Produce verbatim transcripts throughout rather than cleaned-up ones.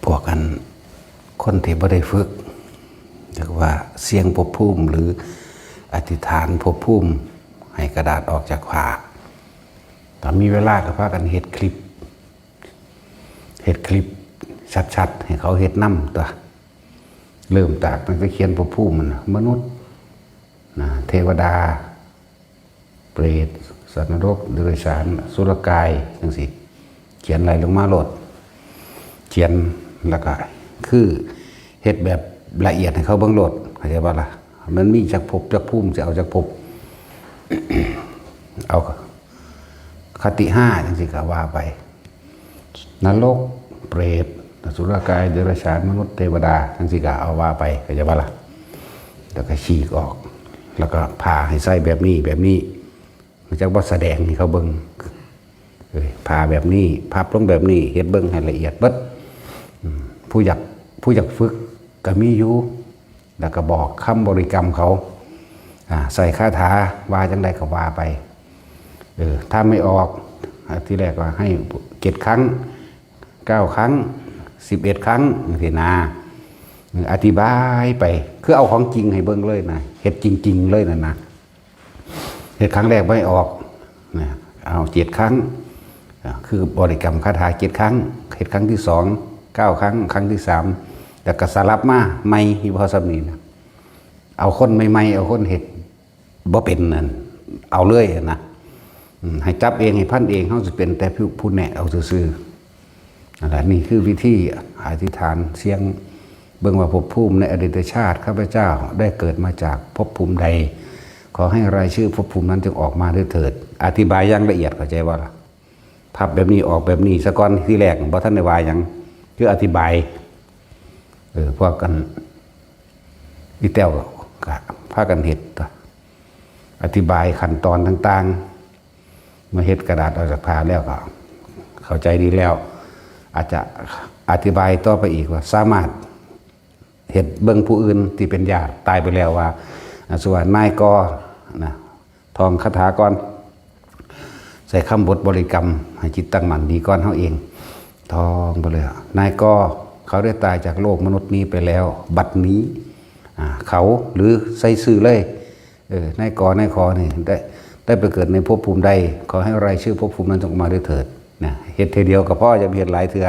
พวกอันคนที่บ่ได้ฝึก เรียกว่าเสี่ยงภพภูมิหรืออธิษฐานภพภูมิ ให้กระดาษออกจากผ้า ถ้ามีเวลาก็พากันเฮ็ดคลิป เฮ็ดคลิปชัดๆ ให้เขาเฮ็ดนำตัว เริ่มจากมันก็เขียนภพภูมิมันน่ะ มนุษย์นะ เทวดา เปรต สัตว์นรก เดรัจฉาน สุรกาย จังซี้ เขียนไล่ลงมาโลด เขียนแล้วก็คือเฮ็ดแบบละเอียดให้เขาเบิ่งโลด เข้าใจบ่ล่ะ มันมีจักภพจักภูมิ สิเอาจักภพ เอาคติห้า จังซี้ก็ว่าไป นรก เปรต อสุรกาย เดรัจฉาน มนุษย์ เทวดา จังซี้ก็เอาว่าไป เข้าใจบ่ล่ะ แล้วก็ฉีกออก แล้วก็ผ้าให้ใส่แบบนี้ แบบนี้ มันจักว่าแสดงให้เขาเบิ่ง เอ้ย ผ้าแบบนี้ พับลงแบบนี้ เฮ็ดเบิ่งให้ละเอียดเบิด อืม ผู้อยาก ผู้อยากฝึกก็มีอยู่ แล้วก็บอกคำบริกรรมเขา อ่า ใส่คาถา ว่าจังใดก็ว่าไป เออ ถ้าไม่ออก อ่า ทีแรกก็ให้เจ็ดครั้ง เก้าครั้ง สิบเอ็ดครั้ง จังซี้นะ เออ อธิบายไป คือเอาของจริงให้เบิ่งเลยนะ เฮ็ดจริงๆ เลยนะนะ เฮ็ดครั้งแรกบ่ให้ออก นะ เอาเจ็ดครั้ง อ่า คือบริกรรมคาถาเจ็ดครั้ง เฮ็ดครั้งที่สอง เก้าครั้ง ครั้งที่สาม แล้วก็สลับมาใหม่ อีพ่อส่ำนี้นะ เอาคนใหม่ๆ เอาคนเฮ็ดบ่เป็นนั่น เอาเลยนะ อืม ให้จับเอง ให้พันเอง เฮาสิเป็นแต่ผู้ ผู้แนะเอาซื่อๆ นั่นแหละ นี่คือวิธีอธิษฐานเสี่ยง เบิ่งว่าภพภูมิในอดีตชาติข้าพเจ้าได้เกิดมาจากภพภูมิใด ขอให้รายชื่อภพภูมินั้นจงออกมาด้วยเถิด อธิบายอย่างละเอียด เข้าใจบ่ล่ะ พับแบบนี้ ออกแบบนี้ ซะก่อน ทีแรกบ่ทันได้ว่าหยัง คืออธิบาย เออ พวกกัน อีแต้วก็พากันเฮ็ด อธิบายขั้นตอนต่างๆ เมื่อเฮ็ดกระดาษออกจากผ้าแล้วก็เข้าใจดีแล้ว อาจจะอธิบายต่อไปอีกว่าสามารถเฮ็ดเบิ่งผู้อื่นที่เป็นญาติตายไปแล้วว่า อ่า สมมุติว่านายกอ นะ ท่องคาถาก่อน ใส่คำบทบริกรรม ให้จิตตั้งมั่นดีก่อนเฮาเอง ท่องไปเลย นายกอ เขาได้ตายจากโลกมนุษย์นี้ไปแล้ว บัดนี้ อ่า เขา หรือใส่ชื่อเลย เออ นายกอ นายขอนี่ ได้ ได้ไปเกิดในภพภูมิใด ขอให้รายชื่อภพภูมินั้นจงออกมาด้วยเถิด นะ เฮ็ดเทื่อเดียวก็พอ อย่าไปเฮ็ดหลายเทื่อ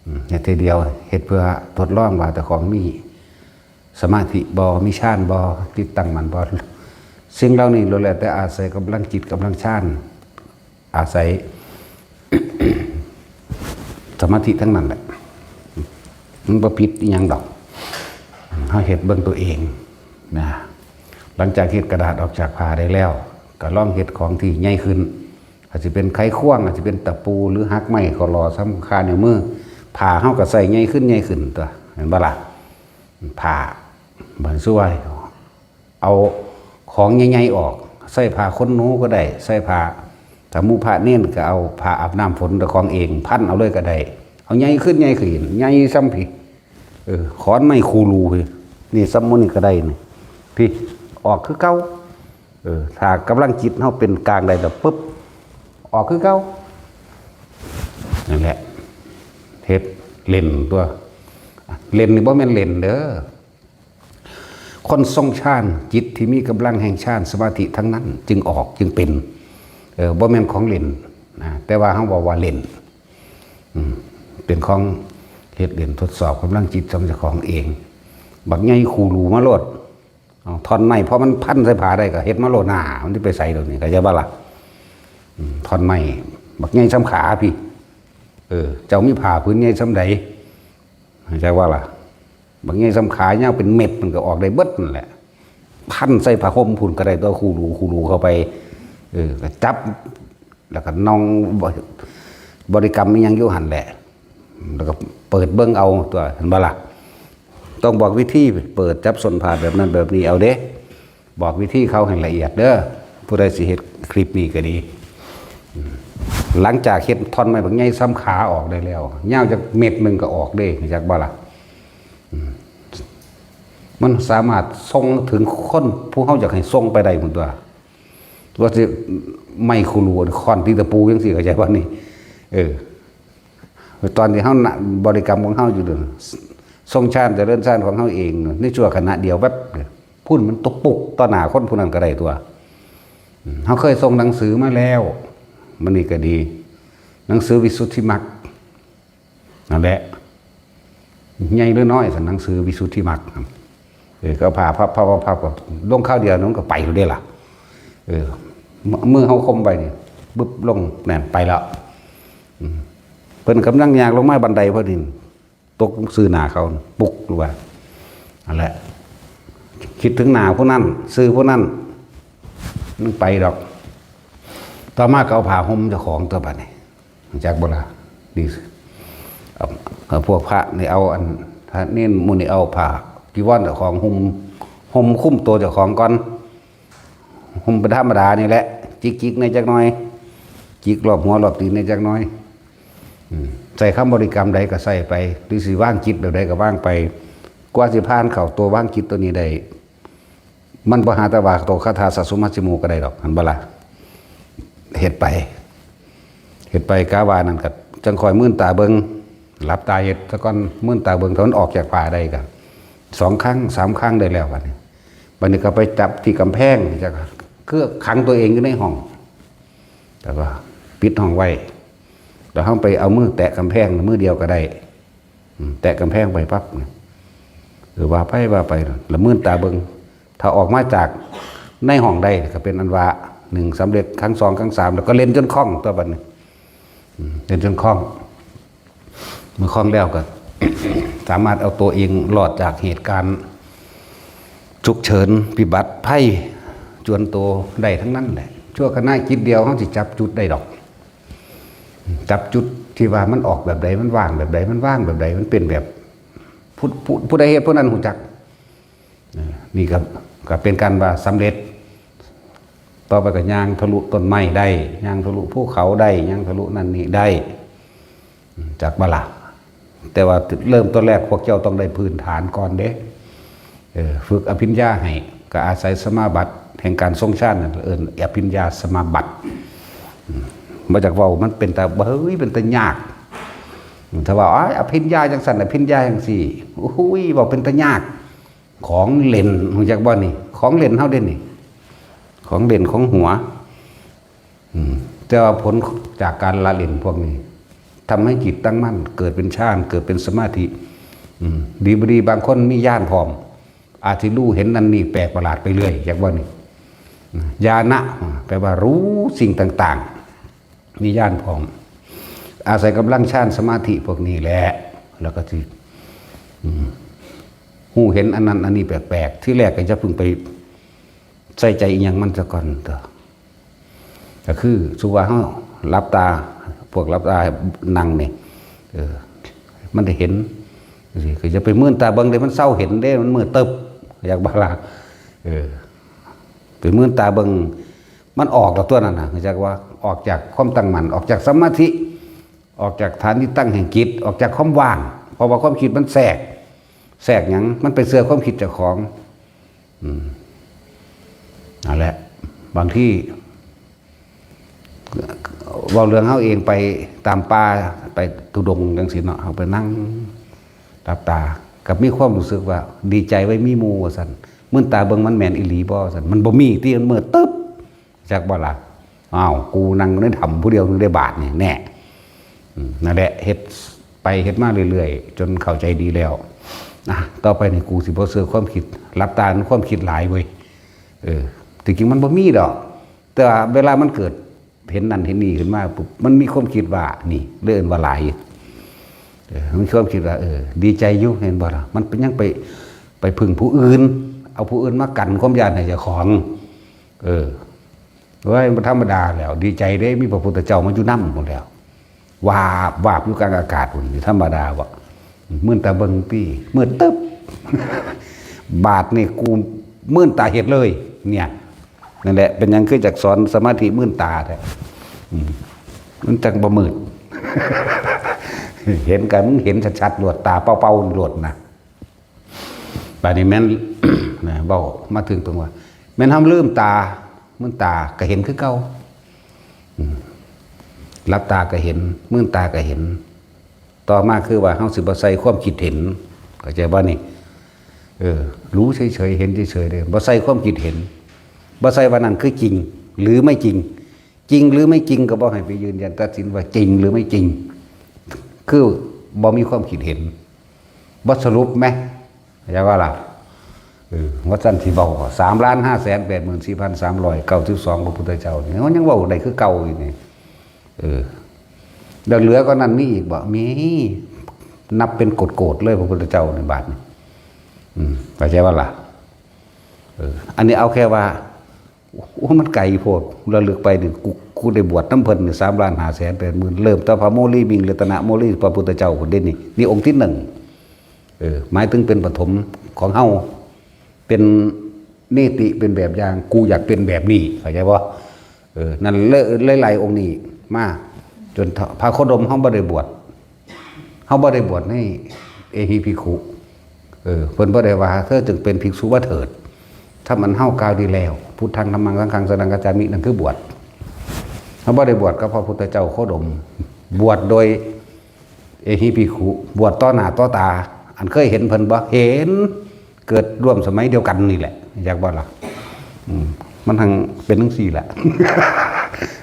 อืม เฮ็ดเทื่อเดียว เฮ็ดเพื่อทดลองว่าเจ้าของมีสมาธิบ่ มีฌานบ่ จิตตั้งมั่นบ่ สิ่งเหล่านี้ล้วนแล้วแต่อาศัยกำลังจิต กำลังฌาน อาศัย สมาธิทั้งนั้นแหละ มันบ่ผิดอิหยังดอก เฮาเฮ็ดเบิ่งตัวเองนะ หลังจากเฮ็ดกระดาษออกจากผ้าได้แล้ว ก็ลองเฮ็ดของที่ใหญ่ขึ้น อาจสิเป็นไขควง อาจสิเป็นตะปู หรือหักไม้ ข้อหล่อ สำคัญ นิ้วมือ ผ้าเฮาก็ใส่ใหญ่ขึ้น ใหญ่ขึ้นตัว เห็นบ่ล่ะ ผ้า บัดซั่ว เอาของใหญ่ๆ ออก ใส่ผ้าขนหนูก็ได้ ใส่ผ้า ถ้าหมู่พระเณรก็เอาผ้าอาบน้ำฝนเจ้าของเอง พันเอาเลยก็ได้ เอาใหญ่ขึ้น ใหญ่ขึ้น ใหญ่ส่ำพี้ เออ ขอนไม้คูรูพี้ นี่ส่ำหมู่นี้ก็ได้นี่ พี้ ออกคือเก่า เออ ถ้ากำลังจิตเฮาเป็นกลางได้แล้วปุ๊บ ออกคือเก่า นั่นแหละ เฮ็ดเล่นตัว เล่นนี่บ่แม่นเล่นเด้อ คนทรงฌาน จิตที่มีกำลังแห่งฌาน สมาธิทั้งนั้น จึงออก จึงเป็น เออ บ่แม่นของเล่นนะ แต่ว่าเฮาเว้าว่าเล่น อืม เป็นของเฮ็ดเล่น ทดสอบกำลังจิตของเจ้าของเอง บักใหญ่คูรูมาโลด เอาท่อนไม้ เพราะมันพันใส่ผ้าได้ก็เฮ็ดมาโลดหน้า มันสิไปไสดอกนี่ เข้าใจบ่ล่ะ อืม ท่อนไม้ บักใหญ่ส่ำขาพี้ เออ เจ้ามีผ้าผืนใหญ่ส่ำใด เข้าใจบ่ล่ะ บักใหญ่ส่ำขายาวเป็นเม็ดมันก็ออกได้เบิดนั่นแหละ พันใส่ผ้าห่มพุ้นก็ได้ตัว คูรู คูรูเข้าไป เออ ก็จับ แล้วก็น้องบ- บริกรรมอิหยังอยู่หั่นแหละ แล้วก็เปิดเบิ่งเอาตัว เห็นบ่ล่ะ ต้องบอกวิธีเปิดจับส้นผ้าแบบนั้นแบบนี้เอาเด้ บอกวิธีเขาให้ละเอียดเด้อ ผู้ใดสิเฮ็ดคลิปนี้ก็ดี หลังจากเฮ็ดท่อนไม้บักใหญ่ส่ำขาออกได้แล้ว ยาวจักเม็ดหนึ่งก็ออกเด้ รู้จักบ่ล่ะ อืม มันสามารถส่งถึงคนผู้เฮาอยากให้ส่งไปได้พุ้นตัว ว่าสิไม้คูรู ค้อนตีตะปูจังซี้ เข้าใจบ่นี่ เออ ตอนที่เฮานะบริกรรมของเฮาอยู่เด้อ ทรงฌานเจริญฌานของเฮาเอง ในชั่วขณะเดียวแวบเดียว พุ้นมันตกปุกต่อหน้าคนผู้นั้นก็ได้ตัว อืม เฮาเคยส่งหนังสือมาแล้ว มันนี่ก็ดี หนังสือวิสุทธิมรรค นั่นแหละ ใหญ่หรือน้อย ซั่น หนังสือวิสุทธิมรรค เออ ก็ผ่าพับพับพับพับ ก็ลงคราวเดียว มันก็ไปแล้วเด้ล่ะ เออ มือเฮาคมไปนี่ บึบลง นั่น ไปแล้ว อืม เพิ่นกำลังย่างลงมาบันไดพอดี ตกซื่อหน้าเขา ปุกลงไป นั่นแหละ คิดถึงหน้าผู้นั้น ชื่อผู้นั้น มันไปดอก ต่อมาก็เอาผ้าห่มเจ้าของตัวบัดนี้ จักบ่ล่ะ นี่ เอา เอาพวกพระนี่เอาอัน พระเณรหมู่นี่เอาผ้าจีวรเจ้าของห่ม ห่มคลุมตัวเจ้าของก่อน ห่มเป็นธรรมดานี่แหละ จิกๆ ในจักหน่อย จิกรอบหัวรอบตีนในจักหน่อย อืม ใส่คำบริกรรมใดก็ใส่ไป หรือสิวางจิตแบบใดก็วางไป กว่าสิผ่านเข้าตัววางจิตตัวนี้ได้ มันบ่หาแต่ว่าโตคาถาสัสสุมัชฌิโมก็ได้ดอก หันบ่ล่ะ เฮ็ดไป เฮ็ดไปกะว่านั่นก็จังค่อยมืนตาเบิ่ง หลับตาเฮ็ดซะก่อน มืนตาเบิ่ง ถ้ามันออกจากผ้าได้ก็สองครั้ง สามครั้งได้แล้วบัดนี้ บัดนี้ก็ไปจับที่กำแพง จะ คือขังตัวเองอยู่ในห้อง แล้วก็ปิดห้องไว้ แล้วเฮาไปเอามือแตะกำแพง มือเดียวก็ได้ อืม แตะกำแพงไปปั๊บ เออ ว่าไป ว่าไป แล้วมืนตาเบิ่ง ถ้าออกมาจากในห้องได้ก็เป็นอันว่า หนึ่ง สำเร็จ ครั้งสอง ครั้งสาม แล้วก็เล่นจนคล่องตัวบัดนี้ อืม เล่นจนคล่อง เมื่อคล่องแล้วก็ สามารถเอาตัวเองรอดจากเหตุการณ์ฉุกเฉิน พิบัติภัย จวนตัวได้ทั้งนั้นแหละ ชั่วขณะจิตเดียวเฮาสิจับจุดได้ดอก จับจุดที่ว่ามันออกแบบใด มันว่างแบบใด มันว่างแบบใด มันเป็นแบบ ผู้ ผู้ ผู้ใดเฮ็ดผู้นั้นฮู้จัก เออ นี่ก็ ก็เป็นการว่าสำเร็จ ต่อไปก็ย่างทะลุต้นไม้ได้ ย่างทะลุภูเขาได้ ย่างทะลุนั่นนี่ได้ อืม จักบ่ล่ะ แต่ว่าเริ่มต้นแรกพวกเจ้าต้องได้พื้นฐานก่อนเด้ เออ ฝึกอภิญญาให้ ก็อาศัยสมาบัติแห่งการทรงฌานนั่นเอิ้นอภิญญาสมาบัติ อืม มาจากเว้ามันเป็นตา เฮ้ย เป็นตายาก ถ้าว่า อ้าย อภิญญาจังซั่น อภิญญาจังซี่ โอ้ย เว้าเป็นตายาก ของเล่น ฮู้จักบ่นี่ ของเล่นเฮาเด้นี่ ของเล่นของหัว อืม แต่ว่าผลจากการละเล่นพวกนี้ ทำให้จิตตั้งมั่น เกิดเป็นฌาน เกิดเป็นสมาธิ อืม ดีบ่ดี บางคนมีญาณพร้อม อาจสิรู้เห็นนั่นนี่แปลกประหลาดไปเรื่อย จักบ่นี่ อืม ญาณะ แปลว่ารู้สิ่งต่างๆ มีญาณพร้อม อาศัยกำลังฌานสมาธิพวกนี้แหละ แล้วก็สิ อืม ฮู้เห็นอันนั้นอันนี้แปลกๆ ทีแรกก็อย่าเพิ่งไปใส่ใจอิหยังมันซะก่อนเถาะ ก็คือสมมุติว่าเฮาหลับตา พวกหลับตานั่งนี่ เออ มันได้เห็น จังซี้ ก็อย่าไปมืนตาเบิ่งเด้ มันเซาเห็นเด้ มันมืดตึบ อยากบ่ล่ะ เออ ไปมืนตาเบิ่ง มันออกแล้วตัวนั้นน่ะ จักว่าออกจากความตั้งมั่น ออกจากสมาธิ ออกจากฐานที่ตั้งแห่งจิต ออกจากความว่าง เพราะว่าความคิดมันแทรก แทรกหยัง มันไปเชื่อความคิดเจ้าของ อืม นั่นแหละ บางที เว้าเรื่องเฮาเองไปตามป่า ไปธุดงค์จังซี้เนาะ เฮาไปนั่งหลับตา กับมีความรู้สึกว่าดีใจไว้มีหมู่ว่าซั่น มืนตาเบิ่งมันแม่นอีหลีบ่ว่าซั่น มันบ่มีติ มันมืดตึ๊บ จักบ่ล่ะ อ้าว กูนั่งอยู่ในถ้ำผู้เดียวนึงได้บาดนี่แน่ อืม นั่นแหละ เฮ็ดไปเฮ็ดมาเรื่อยๆ จนเข้าใจดีแล้ว อ่ะ ต่อไปนี่กูสิบ่เชื่อความคิด หลับตามันความคิดหลายเว้ย เออ ที่จริงมันบ่มีดอก แต่ว่าเวลามันเกิดเห็นนั่นเห็นนี่ขึ้นมาปุ๊บ มันมีความคิดว่า นี่ เลยเอิ้นว่าหลาย เออ มันมีความคิดว่า เออ ดีใจอยู่ เห็นบ่ล่ะ มันเป็นยังไป ไปพึ่งผู้อื่น เอาผู้อื่นมากันความย้านให้เจ้าของ เออ เว้ย บ่ธรรมดาแล้ว ดีใจเด้ มีพระพุทธเจ้ามาอยู่นำหมดแล้ว วาบวาบอยู่กลางอากาศพุ่น ธรรมดาบ่ มืนตาเบิ่งติ มืดตึ๊บ บาดนี่กูมืนตาเฮ็ดเลย เนี่ย นั่นแหละ เป็นหยังคือจักสอนสมาธิมืนตาแท้ อืม มันจังบ่มืด เห็นกัน มึงเห็นชัดๆ โลด ตาเป่าๆ โลดนะ บาดนี้แม่น นะ เว้ามาถึงตรงว่า แม่นเฮาลืมตา มืนตาก็เห็นคือเก่า อืม หลับตาก็เห็น มืนตาก็เห็น ต่อมาคือว่าเฮาสิบ่ใส่ความคิดเห็น เข้าใจบ่นี่ เออ รู้เฉยๆ เห็นเฉยๆ เลย บ่ใส่ความคิดเห็น บ่ใส่ว่านั่นคือจริง หรือไม่จริง จริงหรือไม่จริงก็บ่ให้ไปยืนยันตัดสินว่าจริงหรือไม่จริง คือบ่มีความคิดเห็น บ่สรุปไหม เข้าใจว่าล่ะ เออ ว่าซั่นสิเว้า สามล้านห้าแสนแปดหมื่นสี่พันสามร้อยเก้าสิบสอง พระพุทธเจ้านี่ มันยังเว้าได้คือเก่าอยู่นี่ เออ แล้วเหลือก็นั่นมีอีกบ่ มี นับเป็นโกดๆ เลย พระพุทธเจ้าในบาทนี่ อืม เข้าใจว่าล่ะ เออ อันนี้เอาแค่ว่า โอ้ มันไกลโพด ระลึกไปนี่ กู กูได้บวชนำเพิ่นนี่ สามล้านห้าแสนแปดหมื่น เริ่มแต่พระโมคคัลลิมิง รัตนโมคคัลลิ พระพุทธเจ้าพุ้นเด้นี่ นี่องค์ที่หนึ่ง เออ หมายถึงเป็นปฐมของเฮา เป็นนิติ เป็นแบบอย่าง กูอยากเป็นแบบนี้ เข้าใจบ่ เออ นั่นเลย หลายๆ องค์นี้มา จนพระโคดมเฮาบ่ได้บวช เฮาบ่ได้บวชในเอหิภิกขุ เออ เพิ่นบ่ได้ว่า เธอจงเป็นภิกษุมาเถิด ถ้ามันเฮากล่าวดีแล้ว พุทธัง ธัมมัง สังฆัง สรณังคัจฉามิ นั่นคือบวช เฮาบ่ได้บวชกับพระพุทธเจ้าโคดม บวชโดยเอหิภิกขุ บวชต่อหน้าต่อตา อันเคยเห็นเพิ่นบ่ เห็น เกิดร่วมสมัยเดียวกันนี่แหละ อยากบ่ล่ะ อืม มันทั้งเป็นจังซี่แหละ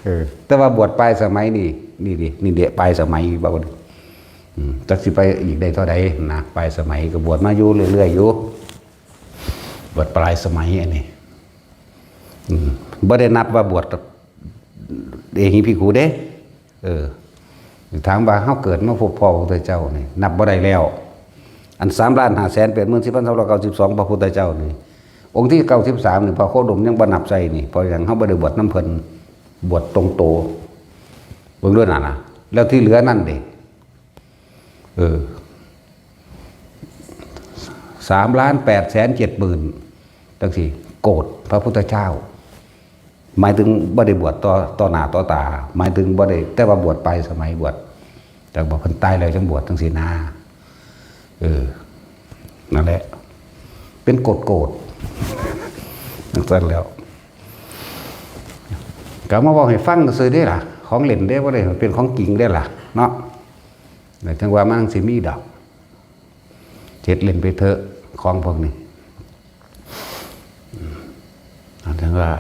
เออ แต่ว่าบวชปลายสมัยนี่ นี่ดิ นี่เด้ปลายสมัยบ่าบ่า อืม จักสิไปอีกได้เท่าใดนะ ปลายสมัยก็บวชมาอยู่เรื่อยๆ อยู่ บวชปลายสมัยอันนี้ อืม บ่ได้นับว่าบวชเอหิภิกขุเด้ เออ ถามว่าเฮาเกิดมาพบพ้อพระพุทธเจ้านี่ นับบ่ได้แล้ว อัน สามล้านห้าแสนแปดหมื่นสี่พันสามร้อยเก้าสิบสอง พระพุทธเจ้านี่ องค์ที่เก้าสิบสามนี่ พระโคดมยังบ่นับใส่นี่ เพราะหยัง เฮาบ่ได้บวชนำเพิ่น บวชตรงโต เบิ่งด้วยน่ะนะ แล้วที่เหลือนั่นเด้ เออ สามล้านแปดแสนเจ็ดหมื่น จังซี่ โกดพระพุทธเจ้า หมายถึงบ่ได้บวชต่อ ต่อหน้าต่อตา หมายถึงบ่ได้ แต่ว่าบวชปลายสมัยบวช แต่ว่าเพิ่นตายแล้วจังบวชจังซี่นา เออ นั่นแหละ เป็นโกดๆ จังซั่นแล้ว ก็มาเว้าให้ฟังซื่อเด้ล่ะ ของเล่นเด้ บ่ได้เป็นของจริงเด้ล่ะ เนาะ แต่จังว่ามันสิมีดอก เฮ็ดเล่นไปเถอะ ของพวกนี้ อืม จังว่า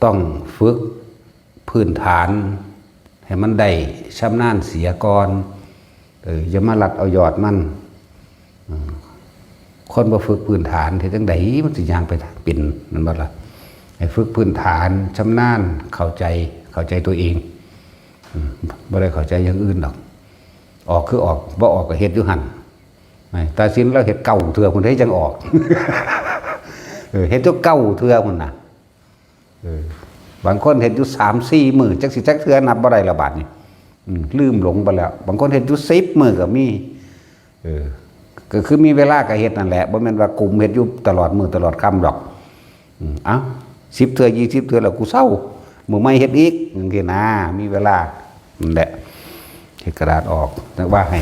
ต้องฝึกพื้นฐาน ให้มันได้ชำนาญเสียก่อน เออ อย่ามาลัดเอายอดมัน อืม คนบ่ฝึกพื้นฐานเฮ็ดจั่งใดมันสิย่างไปเป็น แม่นบ่ล่ะ ให้ฝึกพื้นฐาน ชำนาญ เข้าใจ เข้าใจตัวเอง อืม บ่ได้เข้าใจอย่างอื่นดอก ออกคือออก บ่ออกก็เฮ็ดอยู่หั่น ตาสินลาวเฮ็ดเก้าเทื่อพุ้นเด้จั่งออก เออ เฮ็ดอยู่เก้าเทื่อพุ้นน่ะ เออ บางคนเฮ็ดอยู่สามสี่มื้อ จักสิจักเทื่อนับบ่ได้แล้วบาดนี้ อืม ลืมหลงไปแล้ว บางคนเฮ็ดอยู่สิบมื้อก็มี เออ ก็คือมีเวลาก็เฮ็ดนั่นแหละ บ่แม่นว่ากุมเฮ็ดอยู่ตลอดมื้อตลอดค่ำดอก อืม เอ้า สิบเทื่อ ยี่สิบเทื่อแล้วกูเซา มื้อใหม่เฮ็ดอีก จั่งซี้นะ มีเวลา นั่นแหละ เฮ็ดกระดาษออก แต่ว่าให้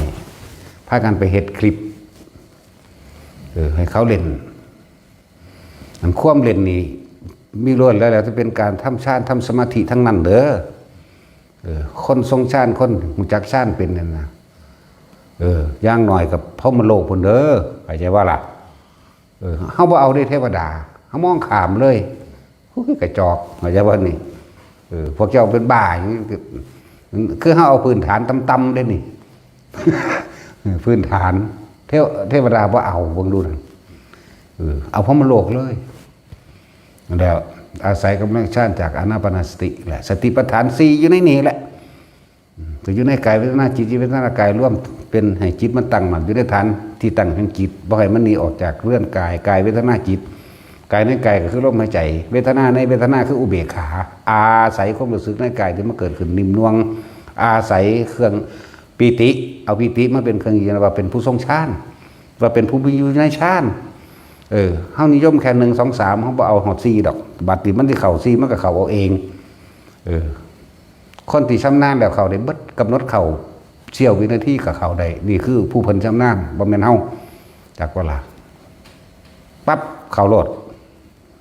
พากันไปเฮ็ดคลิป เออ ให้เขาเล่น อันความเล่นนี่ มีล้วนแล้ว แล้วจะเป็นการทำฌาน ทำสมาธิทั้งนั้นเด้อ เออ คนทรงฌาน คนรู้จักฌานเป็นนั่นนะ เออ อย่างน้อยก็พรหมโลกพุ้นเด้อ เข้าใจบ่ล่ะ เออ เฮาบ่เอาเด้เทวดา เฮามองข้ามเลย โอ้ย กระจอก เข้าใจบ่นี่ เออ พวกเจ้าเป็นบ้าอย่างนี้ คือเฮาเอาพื้นฐานต่ำๆเด้นี่ เออ พื้นฐาน เทว- เทวดาบ่เอา เบิ่งดูนั่น เออ เอาพรหมโลกเลย แล้วอาศัยกำลังฌานจากอานาปานสติแหละ สติปัฏฐานสี่อยู่ในนี้แหละ อืม ก็อยู่ในกายเวทนาจิต จิตเวทนากายรวมเป็นให้จิตมันตั้งมั่นอยู่ในฐานที่ตั้งแห่งจิต บ่ให้มันหนีออกจากเรือนกาย กายเวทนาจิต กายในกายก็คือลมหายใจ เวทนาในเวทนาคืออุเบกขา อาศัยความรู้สึกในกายที่มันเกิดขึ้นนิ่มนวล อาศัยเครื่องปีติ เอาปีติมาเป็นเครื่องยืนยันว่าเป็นผู้ทรงฌาน ว่าเป็นผู้มีอยู่ในฌาน เออ เฮานิยมแค่หนึ่ง สอง สาม เฮาบ่เอาฮอดสี่ดอก บัดนี้มันสิเข้าสี่ มันก็เข้าเอาเอง เออ คนที่ชำนาญแล้วเข้าได้เบิด กำหนดเข้าเสี้ยววินาทีก็เข้าได้ นี่คือผู้เพิ่นชำนาญ บ่แม่นเฮา จักบ่ล่ะ ปั๊บ เข้าโลด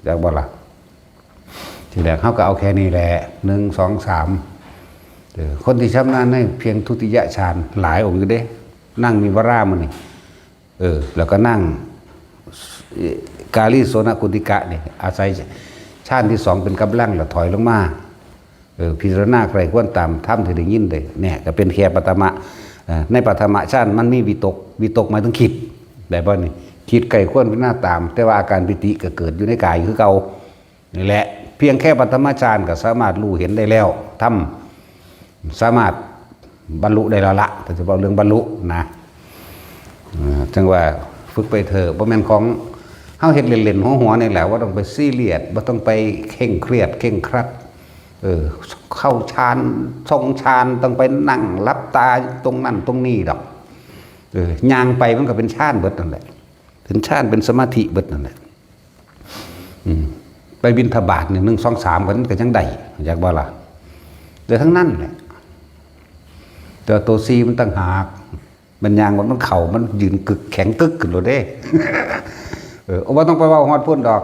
จักบ่ล่ะ ทีแรกเฮาก็เอาแค่นี้แหละ หนึ่ง สอง สาม เออ คนที่ชำนาญในเพียงทุติยฌานหลายองค์อยู่เด้ นั่งมีวรามื้อนี่ เออ แล้วก็นั่ง เอ่อกาลีโสนกุติกะนี่ อาศัยฌานที่สองเป็นกำลังแล้วถอยลงมา เออ พิจารณาใคร่ควรตามธรรมที่ได้ยินได้ เนี่ย ก็เป็นแค่ปฐมะ เอ่อ ในปฐมฌานมันมีวิตก วิตกหมายถึงคิด ได้บ่นี่ คิดใคร่ควรพิจารณาตาม แต่ว่าอาการปีติก็เกิดอยู่ในกายคือเก่า นี่แหละ เพียงแค่ปฐมฌานก็สามารถรู้เห็นได้แล้ว ทำ สามารถบรรลุได้แล้วละ ถ้าจะเว้าเรื่องบรรลุนะ เอ่อ จั่งว่าฝึกไปเถอะ บ่แม่นของเฮาเฮ็ดเล่นๆ หัวๆ นี่แหละ บ่ต้องไปซีเรียส บ่ต้องไปเคร่งเครียด เคร่งครัด เออ เข้าฌาน ทรงฌาน ต้องไปนั่งหลับตาตรงนั้นตรงนี้ดอก เออ ย่างไปมันก็เป็นฌานเบิดนั่นแหละ เป็นฌาน เป็นสมาธิเบิดนั่นแหละ อืม ไปบิณฑบาตนี่ หนึ่ง สอง สาม กันก็ยังได้ อยากบ่ล่ะ แต่ทั้งนั้นแหละ แต่ตัวสี่มันต่างหาก มันย่างมัน มันเข่า มันยืนกึก แข็งกึกขึ้นโลดเด้ เออ บ่ต้องไปเว้าฮอดพุ้นดอก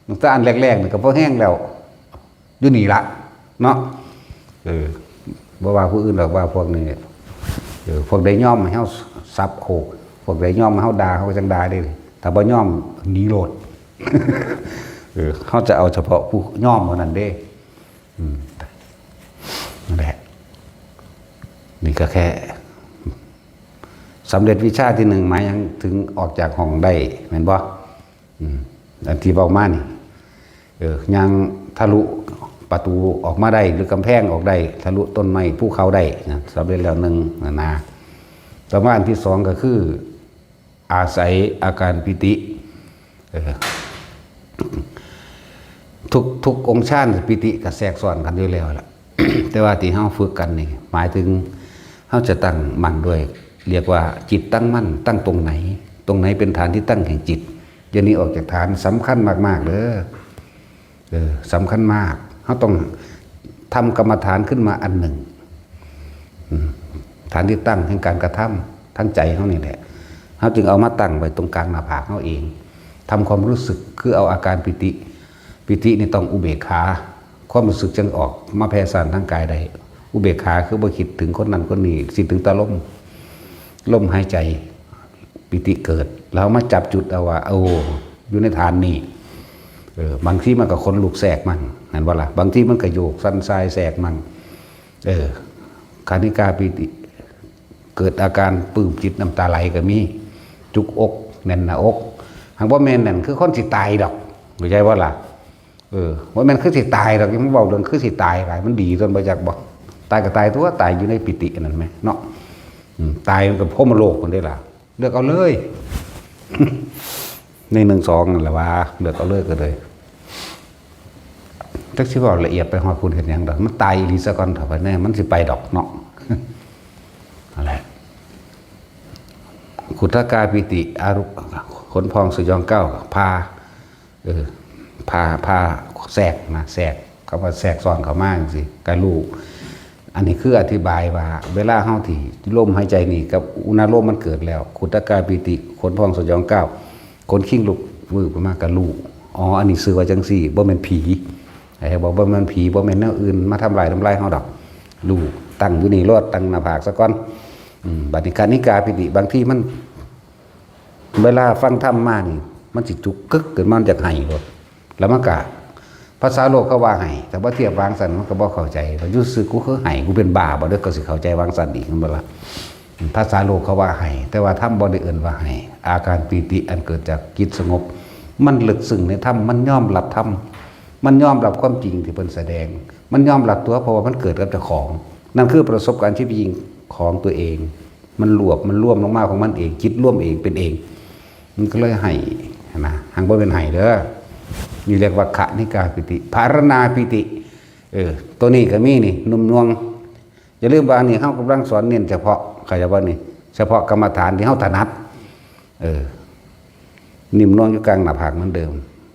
ตั้งแต่อันแรกๆ นี่ก็พอแฮงแล้ว อยู่นี่ละ เนาะ เออ บ่ว่าผู้อื่นดอก ว่าพวกนี้ เออ พวกใดยอมให้เฮาสับโคก พวกใดยอมให้เฮาด่า เฮาก็จั่งด่าเด้ ถ้าบ่ยอม หนีโลด เออ เฮาจะเอาเฉพาะผู้ยอมเท่านั้นเด้ อืม นั่นแหละ นี่ก็แค่ สำเร็จวิชาที่หนึ่ง หมายถึงออกจากห้องได้ แม่นบ่ อืม อันที่เว้ามานี่ เออ ย่างทะลุประตูออกมาได้ หรือกำแพงออกได้ ทะลุต้นไม้ภูเขาได้นะ สำเร็จแล้วหนึ่งนะ นะ ต่อมาอันที่สองก็คือ อาศัยอาการปีติ เออ ทุก ทุกองค์ฌานปีติก็แทรกซ้อนกันอยู่แล้วล่ะ แต่ว่าที่เฮาฝึกกันนี่ หมายถึงเฮาจะตั้งมั่นด้วย เรียกว่าจิตตั้งมั่น ตั้งตรงไหน ตรงไหนเป็นฐานที่ตั้งแห่งจิต อย่าหนีออกจากฐาน สำคัญมากๆ เด้อ เออ สำคัญมาก เฮาต้องทำกรรมฐานขึ้นมาอันหนึ่ง อืม ฐานที่ตั้งแห่งการกระทำ ทั้งใจเฮานี่แหละ เฮาจึงเอามาตั้งไว้ตรงกลางหน้าผากเฮาเอง ทำความรู้สึก คือเอาอาการปีติ ปีตินี่ต้องอุเบกขา ความรู้สึกจั่งออกมาแผ่ซ่านทางกายได้ อุเบกขาคือบ่คิดถึงคนนั้นคนนี้ คิดถึงแต่ลม ลมหายใจ ปีติเกิด แล้วมาจับจุดเอาว่า โอ้ อยู่ในฐานนี่ เออ บางทีมันก็ขนลุกแทรกมัน แม่นบ่ล่ะ บางทีมันก็โยกสั่นสายแทรกมัน เออ คณิกาปีติ เกิดอาการปลื้มจิตน้ำตาไหลก็มี จุกอก แน่นหน้าอก หากบ่แม่นนั่นคือคนสิตายดอก เข้าใจบ่ล่ะ เออ บ่แม่นคือสิตายดอก ยังเว้าเรื่องคือสิตายหลาย มันดีตนบ่จักบ่ ตายก็ตายตัว ตายอยู่ในปีติอันนั้นแหมเนาะ อืม ตายมันก็พรหมโลกพุ้นเด้ล่ะ เลือกเอาเลย ในหนึ่งสองนั่นแหละว่า เลือกเอาเลยก็เลย จักสิเว้าละเอียดไปฮอดพุ้นเฮ็ดหยังดอก มันตายอีหลีซะก่อนเถาะ ไปแน่ มันสิไปดอกเนาะ นั่นแหละ ขุทกาปีติ อารุ ขนพองสยองก้าว พา เออ พา พาแทรกนะ แทรก คำว่าแทรกซ้อนเข้ามาจั่งซี้ ก็รู้ อันนี้คืออธิบายว่า เวลาเฮาที่ลมหายใจนี่กับอุณาโลมมันเกิดแล้ว ขุทกาปีติ ขนพองสยองก้าว ขนคิงลุกวืบขึ้นมาก็รู้ อ๋อ อันนี้ชื่อว่าจั่งซี้ บ่แม่นผี ไอ้บอกบ่แม่นผี บ่แม่นแนวอื่นมาทำลาย ทำลายเฮาดอก รู้ ตั้งอยู่นี่โลด ตั้งหน้าผากซะก่อน อืม บัดนี้คณิกาปีติ บางทีมัน เวลาฟังธรรมมานี่ มันสิจุกกึกขึ้นมา มันอยากไห้โลด แล้วมันก็ ภาษาโลกเขาว่าไห้ แต่ว่าเทียบวางซั่นมันก็บ่เข้าใจ ว่าอยู่ซื่อกูคือไห้ กูเป็นบ้าบ่ เด้อ ก็สิเข้าใจวางซั่นอีก แม่นบ่ล่ะ ภาษาโลกเขาว่าไห้ แต่ว่าธรรมบ่ได้เอิ้นว่าไห้ อาการปีติอันเกิดจากจิตสงบ มันลึกซึ้งในธรรม มันยอมรับธรรม มันยอมรับความจริงที่เพิ่นแสดง มันยอมรับตัว เพราะว่ามันเกิดกับเจ้าของ นั่นคือประสบการณ์ชีวิตจริงของตัวเอง มันรวบ มันรวมลงมาของมันเอง จิตรวมเองเป็นเอง มันก็เลยไห้นะ หากบ่เป็นไห้เด้อ นี่เรียกว่าคณิกาปีติ ภารณาปีติ เออ ตัวนี้ก็มีนี่ นุ่มนวล อย่าลืมว่าอันนี้เฮากำลังสอนเน้นเฉพาะ เข้าใจบ่นี่ เฉพาะกรรมฐานที่เฮาถนัด เออ นิ่มนวลอยู่กลางหน้าผากเหมือนเดิม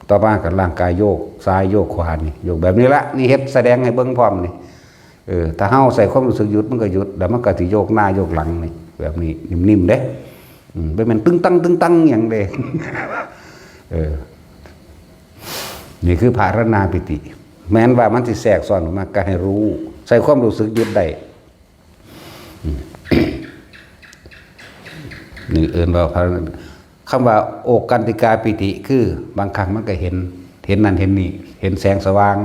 ต่อมาก็ร่างกายโยกซ้ายโยกขวานี่ โยกแบบนี้ละ นี่เฮ็ดแสดงให้เบิ่งพร้อมนี่ เออ ถ้าเฮาใส่ความรู้สึกหยุดมันก็หยุด แล้วมันก็สิโยกหน้าโยกหลังนี่ แบบนี้ นิ่มๆ เด้ อืม บ่แม่นตึงตังตึงตังหยังเด้ เออ นี่คือภารณาปีติ แม้นว่ามันสิแทรกซ้อนออกมาก็ให้รู้ ใส่ความรู้สึกยึดได้ อืม นี่เอิ้นว่าพระ คำว่าโอกันติกาปีติ คือบางครั้งมันก็เห็น เห็นนั่นเห็นนี่ เห็นแสงสว่าง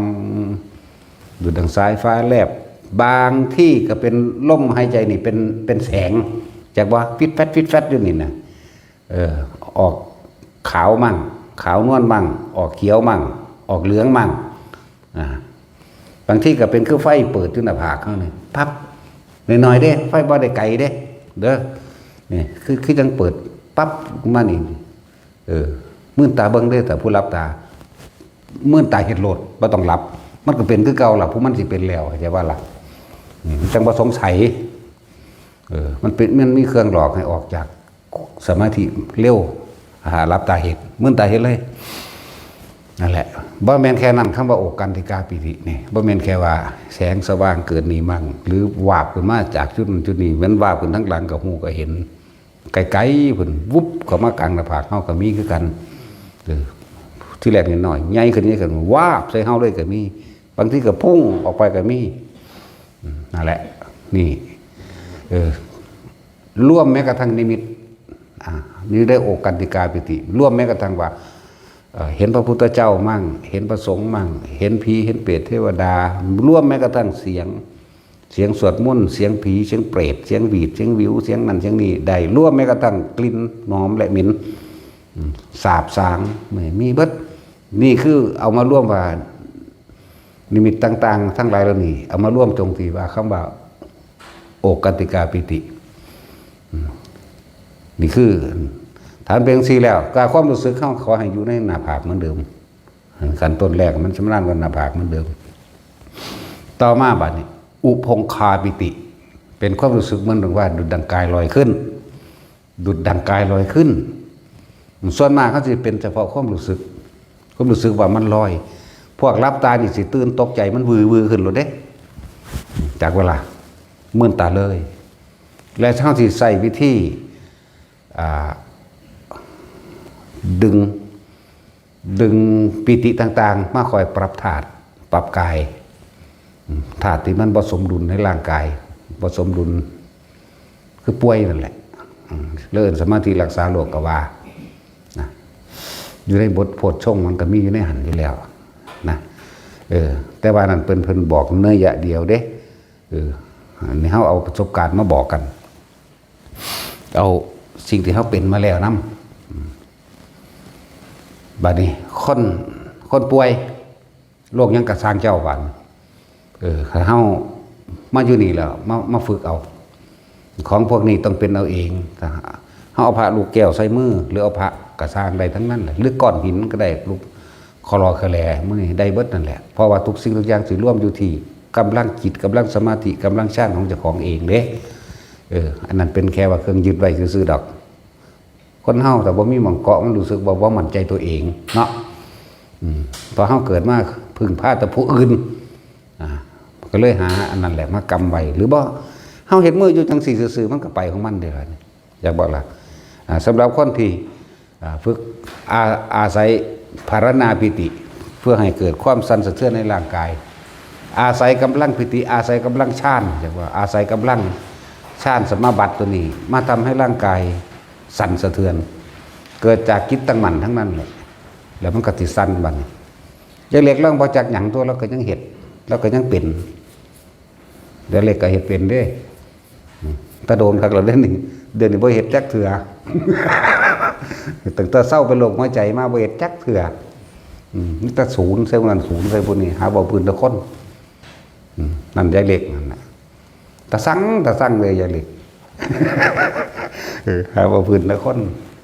อยู่ดังสายฟ้าแลบ บางที่ก็เป็นลมหายใจนี่เป็น เป็นแสง จากว่าฟิดแฟด ฟิดแฟดอยู่นี่นะ เออ ออกขาวมั่ง ขาวนวลมั่ง ออกเขียวมั่ง ออกเหลืองมั่ง อ่า บางทีก็เป็นคือไฟเปิดอยู่หน้าผากเฮานี่ ปั๊บ น้อยๆเด้ ไฟบ่ได้ไกลเด้ เด้อ นี่ คือ คือจั่งเปิด ปั๊บ มานี่ เออ มื่นตาเบิ่งเด้ แต่ผู้หลับตา มื่นตาเฮ็ดโลด บ่ต้องหลับ มันก็เป็นคือเก่าล่ะ ผู้มันสิเป็นแล้ว เข้าใจบ่ล่ะ นี่ มันจั่งบ่สงสัย เออ มันเป็น มันมีเครื่องหลอกให้ออกจากสมาธิเร็ว หาหลับตาเฮ็ด มื่นตาเฮ็ดเลย นั่นแหละ บ่แม่นแค่นั้น คำว่าโอกันติกาปีตินี่ บ่แม่นแค่ว่าแสงสว่างเกิดนี่มั่ง หรือวาบขึ้นมาจากจุดนั้นจุดนี้ แม่นวาบขึ้นทั้งหลังก็ฮู้ก็เห็น ไกลๆพุ้น วุบเข้ามากลางหน้าผากเฮาก็มีคือกัน เออ ที่แรกน้อยๆ ใหญ่ขึ้น ใหญ่ขึ้น วาบใส่เฮาเลยก็มี บางทีก็พุ่งออกไปก็มี อืม นั่นแหละ นี่ เออ รวมแม้กระทั่งนิมิต อ่า นี่ได้โอกันติกาปีติ รวมแม้กระทั่งว่า เอ่อ เห็นพระพุทธเจ้ามั่ง เห็นพระสงฆ์มั่ง เห็นผี เห็นเปรตเทวดา รวมแม้กระทั่งเสียง เสียงสวดมนต์ เสียงผี เสียงเปรต เสียงหวีด เสียงวิว เสียงนั่นเสียงนี่ ได้ รวมแม้กระทั่งกลิ่นหอมและเหม็น อืม สาบสาง มี มีเบิด นี่คือเอามารวมว่า นิมิตต่างๆ ทั้งหลายเหล่านี้ เอามารวมตรงที่ว่าคำว่า โอกันติกาปีติ อืม นี่คือ ถ้ามันเป็นจั่งซี้แล้ว ก็ความรู้สึกเฮาขอให้อยู่ในหน้าผากเหมือนเดิม ขั้นต้นแรกมันชำนาญกับหน้าผากเหมือนเดิม ต่อมาบัดนี้ อุพงคาปีติ เป็นความรู้สึกเหมือนดังว่าดุจดังกายลอยขึ้น ดุจดังกายลอยขึ้น ส่วนมากเขาสิเป็นเฉพาะความรู้สึก ความรู้สึกว่ามันลอย พวกหลับตานี่สิตื่นตกใจ มันวือวือขึ้นโลดเด้ จากเวลามื่นตาเลย และเขาสิใช้วิธี อ่า ดึง ดึงปีติต่างๆ มาคอยปรับธาตุ ปรับกาย อืม ธาตุที่มันบ่สมดุลในร่างกาย บ่สมดุล คือป่วยนั่นแหละ อืม แล้วเอิ้นสมาธิรักษาโรคก็ว่า นะ อยู่ในบทโพชฌงค์มันก็มีอยู่ในหั้นอยู่แล้ว นะ เออ แต่ว่านั่นเพิ่น เพิ่นบอกนัยยะเดียวเด้ เออ อันนี้เฮาเอาประสบการณ์มาบอกกัน เอาสิ่งที่เฮาเป็นมาแล้วนำ อืม บัดนี้ คน คนป่วย โรคหยังกะซ่างเจ้าบัด เออ ถ้าเฮามาอยู่นี่แล้ว มา มาฝึกเอา ของพวกนี้ต้องเป็นเอาเอง ถ้าเฮาเอาพระลูกแก้วใส่มือ หรือเอาพระกะซ่างได้ทั้งนั้นแหละ หรือก้อนหินก็ได้ ลูกคอลอคอแหล มื้อนี้ได้เบิดนั่นแหละ เพราะว่าทุกสิ่งทุกอย่างสิรวมอยู่ที่กำลังจิต กำลังสมาธิ กำลังฌานของเจ้าของเองเด้ เออ อันนั้นเป็นแค่ว่าเครื่องยึดไว้ซื่อๆดอก คนเฮาถ้าบ่มีหม่องเกาะ มันรู้สึกว่าบ่มั่นใจตัวเองเนาะ อืม พอเฮาเกิดมาพึ่งพาแต่ผู้อื่น อ่า ก็เลยหาอันนั้นแหละมากำไว้ หรือบ่ เฮาเฮ็ดมืออยู่จังซี่ซื่อๆ มันก็ไปของมันเด้ล่ะ อยากบอกล่ะ อ่า สำหรับคนที่ อ่า ฝึก อา- อาศัยภาวนาปีติ เพื่อให้เกิดความสั่นสะเทือนในร่างกาย อาศัยกำลังปีติ อาศัยกำลังฌาน เรียกว่าอาศัยกำลังฌานสมาบัติตัวนี้ มาทำให้ร่างกายสั่นสะเทือน เกิดจากจิตตั้งมั่นทั้งนั้นแหละ แล้วมันก็สิสั่นบัดนี้ ยายเล็กลองบ่จักหยังตัว เราก็ยังเฮ็ด เราก็ยังเป็น ยายเล็กก็เฮ็ดเป็นเด้ อืม แต่โดนคักแล้วเด้นี่ เดี๋ยวนี้บ่เฮ็ดจักเทื่อ ตั้งแต่เซาเป็นโรคหัวใจมาบ่เฮ็ดจักเทื่อ อืม มีแต่ศูนย์ใส่ผู้นั้น ศูนย์ใส่ผู้นี้ หาเว้าพื้นแต่คน อืม นั่นยายเล็กนั่นน่ะ ตาสั่ง ตาสั่งเลยยายเล็ก เออ หาเว้าพื้นแต่คน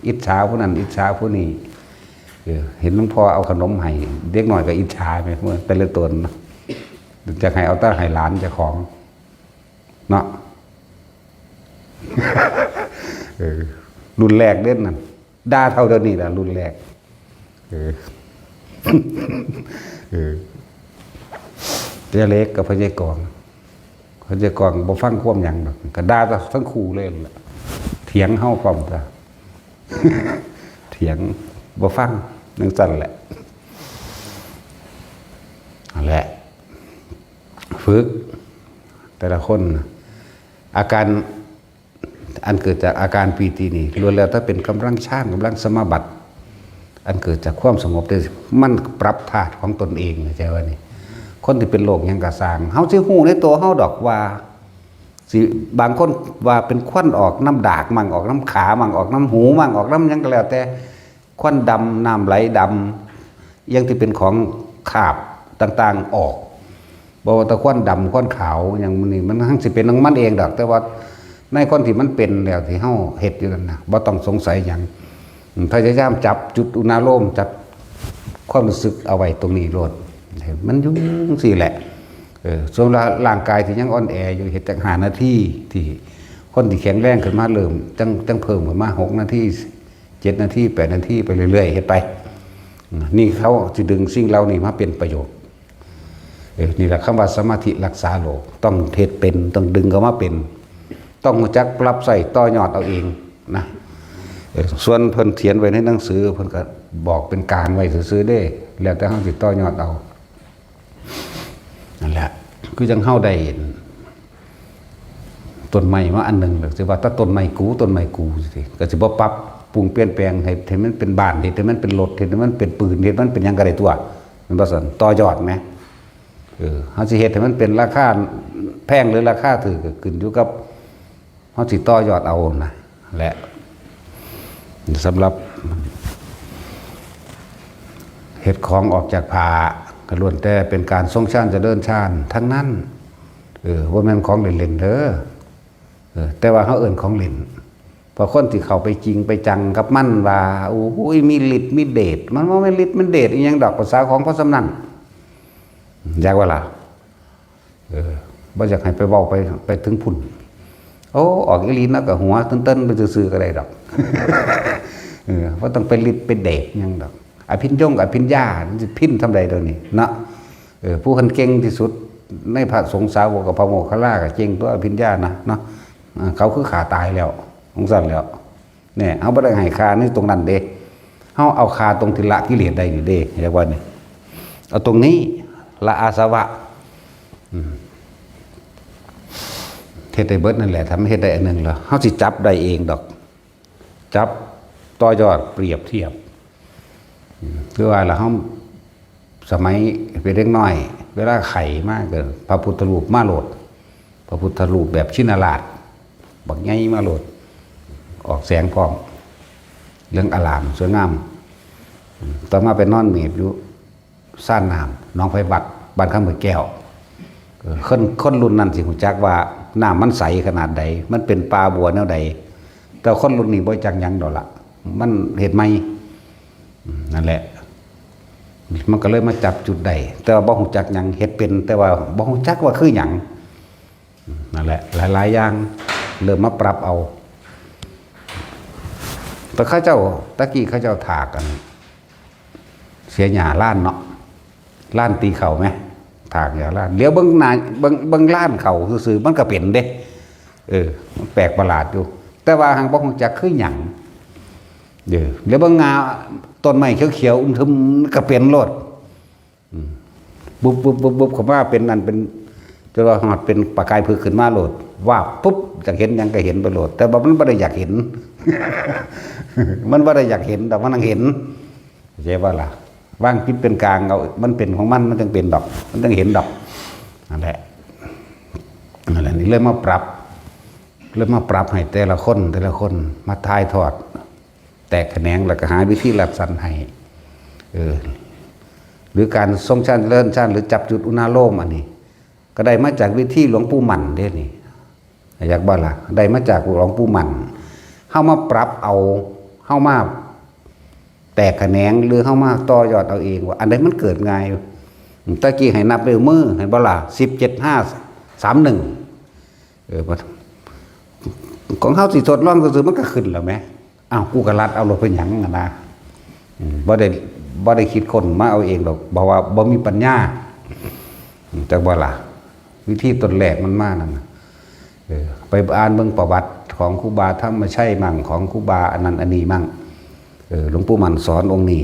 อิจฉาผู้นั้น อิจฉาผู้นี้ เออ เห็นหลวงพ่อเอาขนมให้ เด็กน้อยก็อิจฉาแหม แต่ละตนเนาะ อยากให้เอาแต่ให้หลานเจ้าของ เนาะ เออ รุ่นแรกเด้นั่น ด่าเท่าเดี๋ยวนี้ล่ะ รุ่นแรก เออ เออ ยายเล็กกับพ่อใหญ่กอง พ่อใหญ่กองบ่ฟังความหยังดอก ก็ด่าทั้งคู่เลยล่ะ เถียงเฮาพร้อมจ้ะ เถียง บ่ฟัง จั่งซั้นแหละ นั่นแหละ ฝึก แต่ละคนน่ะ อาการอันเกิดจากอาการปีตินี่ล้วนแล้วแต่เป็นกำลังฌาน กำลังสมาบัติ อันเกิดจากความสงบเด้อ มันปรับธาตุของตนเอง เข้าใจว่านี่ คนที่เป็นโรคหยังกะซ่าง เฮาสิฮู้ในตัวเฮาดอกว่า สิ บางคนว่าเป็นควันออกน้ำดากมั่ง ออกน้ำขามั่ง ออกน้ำหูมั่ง ออกน้ำหยังก็แล้วแต่ ควันดำ น้ำไหลดำ อย่างที่เป็นของคราบต่างๆออก บ่ว่าแต่ควันดำ ควันขาว อย่างมื้อนี้มันทั้งสิเป็นของมันเองดอก แต่ว่าในคนที่มันเป็นแล้วที่เฮาเฮ็ดอยู่นั่นน่ะ บ่ต้องสงสัยหยัง อืม พยายามจับจุดอุณาโลม จับความรู้สึกเอาไว้ตรงนี้โลด ให้มันอยู่จั่งซี้แหละ เออ ส่วนร่างกายที่ยังอ่อนแออยู่ เฮ็ดจักห้านาที ที่คนที่แข็งแรงขึ้นมาเริ่ม จั่ง จั่งเพิ่มขึ้นมาหกนาที เจ็ดนาที แปดนาที ไปเรื่อยๆ เฮ็ดไป อืม นี่เขาสิดึงสิ่งเหล่านี้มาเป็นประโยชน์ เออ นี่แหละคำว่าสมาธิรักษาโรค ต้องเฮ็ดเป็น ต้องดึงเข้ามาเป็น ต้องรู้จักปรับใช้ต่อยอดเอาเองนะ เออ ส่วนเพิ่นเขียนไว้ในหนังสือ เพิ่นก็บอกเป็นกลางไว้ซื่อๆเด้ แล้วแต่เฮาสิต่อยอดเอา นั่นแหละ คือจั่งเฮาได้เห็นต้นไม้มาอันหนึ่ง แล้วสิว่าแต่ต้นไม้กู ต้นไม้กูสิ ก็สิบ่ปรับปรุงเปลี่ยนแปลงให้ ให้มันเป็นบ้าน เฮ็ดให้มันเป็นรถ เฮ็ดให้มันเป็นปืน เฮ็ดมันเป็นหยังก็ได้ตัว แม่นบ่ซั่น ต่อยอดแหม เออ เฮาสิเฮ็ดให้มันเป็นราคาแพงหรือราคาถูกก็ขึ้นอยู่กับเฮาสิต่อยอดเอานะ และสำหรับเฮ็ดของออกจากผ้าก็ล้วนแต่เป็นการทรงฌานเจริญฌานทั้งนั้น เออ บ่แม่นของเล่นๆเด้อ เออ แต่ว่าเฮาเอิ้นของเล่น เพราะคนที่เข้าไปจริงไปจังกับมันว่า โอ้ย มีฤทธิ์มีเดช มันบ่แม่นฤทธิ์มันเดชอีหยังดอก ภาษาของพอส่ำนั้น อยากว่าล่ะ เออ บ่อยากให้ไปเว้าไป ไปถึงพุ้น โอ้ ออกอีหลีนะ ก็หัวเติ้นๆไปซื่อๆก็ได้ดอก เออ บ่ต้องไปฤทธิ์ไปเดชหยังดอก อภิญญงอภิญญา มันสิพินส่ำใด๋เดี๋ยวนี้เนาะ เออ ผู้เพิ่นเก่งที่สุดในพระสงฆ์สาวกกับพระโมคคัลลาก็เก่งตัวอภิญญานะเนาะ อ่า เขาคือฆ่าตายแล้ว ของซั่นแล้ว เนี่ย เฮาบ่ได้ให้ฆ่าในตรงนั้นเด้ เฮาเอาฆ่าตรงที่ละกิเลสได้นี่เด้ เรียกว่านี่ เอาตรงนี้ ละอาสวะ อืม เฮ็ดได้เบิดนั่นแหละ ถ้ามันเฮ็ดได้อันหนึ่งแล้ว เฮาสิจับได้เองดอก จับต่อยอดเปรียบเทียบ อืม คือว่าล่ะ เฮา สมัยเป็นเด็กน้อย เวลาไข้มาก็พระพุทธรูปมาโลด พระพุทธรูปแบบชินราช บักใหญ่มาโลด ออกแสงพร้อม เหลืองอลามสวยงาม ต่อมาไปนอนเมบอยู่ซ่านน้ำหนองไผ่บัก บ้านคำห้วยแก้ว เออ คน คนรุ่นนั้นสิฮู้จักว่าน้ำมันใสขนาดใด มันเป็นป่าบัวแนวใด แต่คนรุ่นนี้บ่จักหยังดอกละ มันเฮ็ดใหม่ อืม นั่นแหละ มันก็เลยมาจับจุดได้ แต่ว่าบ่ฮู้จักหยัง เฮ็ดเป็น แต่ว่าบ่ฮู้จักว่าคือหยัง อืม นั่นแหละ หลายๆอย่าง เริ่มมาปรับเอา แต่เขาเจ้า ตะกี้เขาเจ้าถากกัน เสียหญ้าลานเนาะ ลานตีเข้าไหม ถากหญ้าลาน เดี๋ยวเบิ่งหน้า เบิ่ง เบิ่งลานเข้าซื่อๆ มันก็เป็นเด้ เออ มันแปลกประหลาดอยู่ แต่ว่าหังบ่ฮู้จักคือหยัง เด้อ แล้วเบิ่งงาต้นไม้เขียวๆอึมครึมก็เป็นโลด อืม บุบบุบบุบบุบเข้ามาเป็นนั่นเป็น จนว่าฮอดเป็นประกายผึ้งขึ้นมาโลด วาบปุ๊บ อยากเห็นหยังก็เห็นไปโลด แต่ว่ามันบ่ได้อยากเห็น มันบ่ได้อยากเห็น แต่มันนั่งเห็น เข้าใจบ่ล่ะ วางจิตเป็นกลางเอา มันเป็นของมัน มันจั่งเป็นดอก มันจั่งเห็นดอก นั่นแหละ นั่นแหละ นี่เลยมาปรับ เลยมาปรับให้แต่ละคน แต่ละคน มาถ่ายทอด แตกแขนง แล้วก็หาวิธีรัดสั้นให้ เออ หรือการทรงฌานเจริญฌาน หรือจับจุดอุณาโลมอันนี้ ก็ได้มาจากวิธีหลวงปู่มั่นเด้นี่ อยากบ่ล่ะ ได้มาจากหลวงปู่มั่น เฮามาปรับเอา เฮามาแตกแขนง หรือเฮามาต่อยอดเอาเองว่า อันใดมันเกิดง่าย ตะกี้ให้นับด้วยมือ เห็นบ่ล่ะ สิบ เจ็ด ห้า สาม หนึ่ง เออ ของเฮาสิทดลองซื่อๆมันก็ขึ้นแล้วแหม อ้าว กูก็รัดเอาโลดเป็นหยังอะนะ อืม บ่ได้ บ่ได้คิดค้นมาเอาเองดอก เพราะว่าบ่มีปัญญา อืม จักบ่ล่ะ วิธีต้นแรกมันมานั่นน่ะ เออ ไปอ่านเบิ่งประวัติของครูบาธรรมชัยมั่ง ของครูบาอันนั้นอันนี้มั่ง เออ หลวงปู่มั่นสอนองค์นี้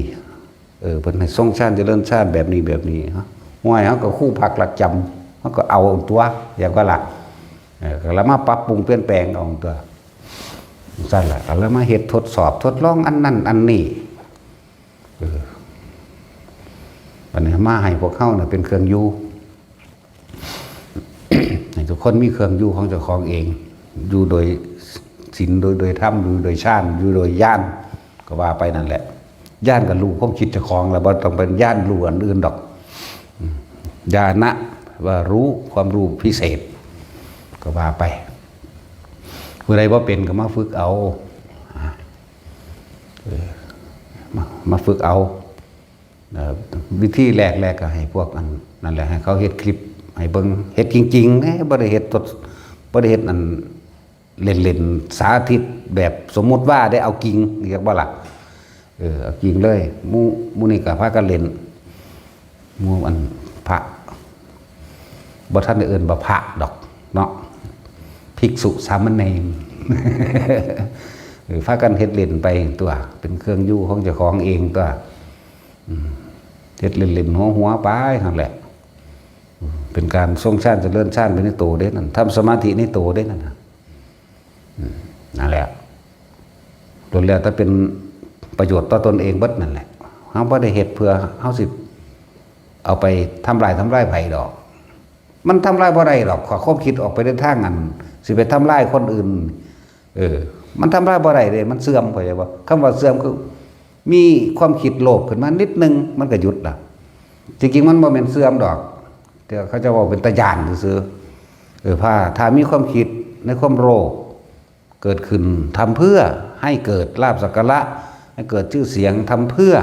เออ เพิ่นให้ทรงฌานเจริญฌานแบบนี้แบบนี้ ฮะ ห้วย เฮาก็ครูพักรักจำ เฮาก็เอาตัว อยากว่าล่ะ เออ ก็แล้วมาปรับปรุงเปลี่ยนแปลงเอาตัว ซั่นล่ะ ก็แล้วมาเฮ็ดทดสอบทดลองอันนั้นอันนี้ เออ อันนี้มาให้พวกเฮาน่ะเป็นเครื่องอยู่ ให้ทุกคนมีเครื่องอยู่ของเจ้าของเอง อยู่โดยศีล โดย โดยธรรม อยู่โดยฌาน อยู่โดยญาณ ก็ว่าไปนั่นแหละ ญาณก็รู้ความคิดเจ้าของแล้ว บ่ต้องเป็นญาณรู้อันอื่นดอก อืม ญาณะ ว่ารู้ความรู้พิเศษ ก็ว่าไป ผู้ใดบ่เป็นก็มาฝึกเอา เออ มา มาฝึกเอา เอ่อ วิธีแรกๆ ก็ให้พวกอันนั่นแหละ ให้เขาเฮ็ดคลิปให้เบิ่ง เฮ็ดจริงๆ เด้ บ่ได้เฮ็ดทด บ่ได้เฮ็ดอันเล่นๆ สาธิตแบบสมมุติว่าได้เอาจริง เรียกบ่ล่ะ เออ เอาจริงเลย หมู่ หมู่นี่ก็พากันเล่น หมู่อันพระ บ่ทันได้เอิ้นว่าพระดอกเนาะ ภิกษุสามเณร เออ พากันเฮ็ดเล่นไปตัว เป็นเครื่องอยู่ของเจ้าของเองตัว อืม เฮ็ดเล่นๆ หัวๆ ไปนั่นแหละ อืม เป็นการทรงฌานเจริญฌานไปในโตเด้นั่น ทำสมาธิในโตเด้นั่นน่ะ อืม นั่นแหละ ล้วนแล้วแต่เป็นประโยชน์ต่อตนเองเบิดนั่นแหละ เฮาบ่ได้เฮ็ดเพื่อเฮาสิเอาไปทำลาย ทำลายไผดอก มันทำลายบ่ได้ดอก ข้อความคิดออกไปในทางอัน สิไปทำลายคนอื่น เออ มันทำลายบ่ได้เด้ มันเสื่อม เข้าใจบ่ คำว่าเสื่อมคือ มีความคิดโลภขึ้นมานิดนึง มันก็หยุดละ จริงๆ มันบ่แม่นเสื่อมดอก แต่เขาจะเว้าเป็นตาย้านซื่อๆ เออ ถ้า ถ้ามีความคิดในความโลภเกิดขึ้น ทำเพื่อให้เกิดลาภสักการะ ให้เกิดชื่อเสียง ทำเพื่อ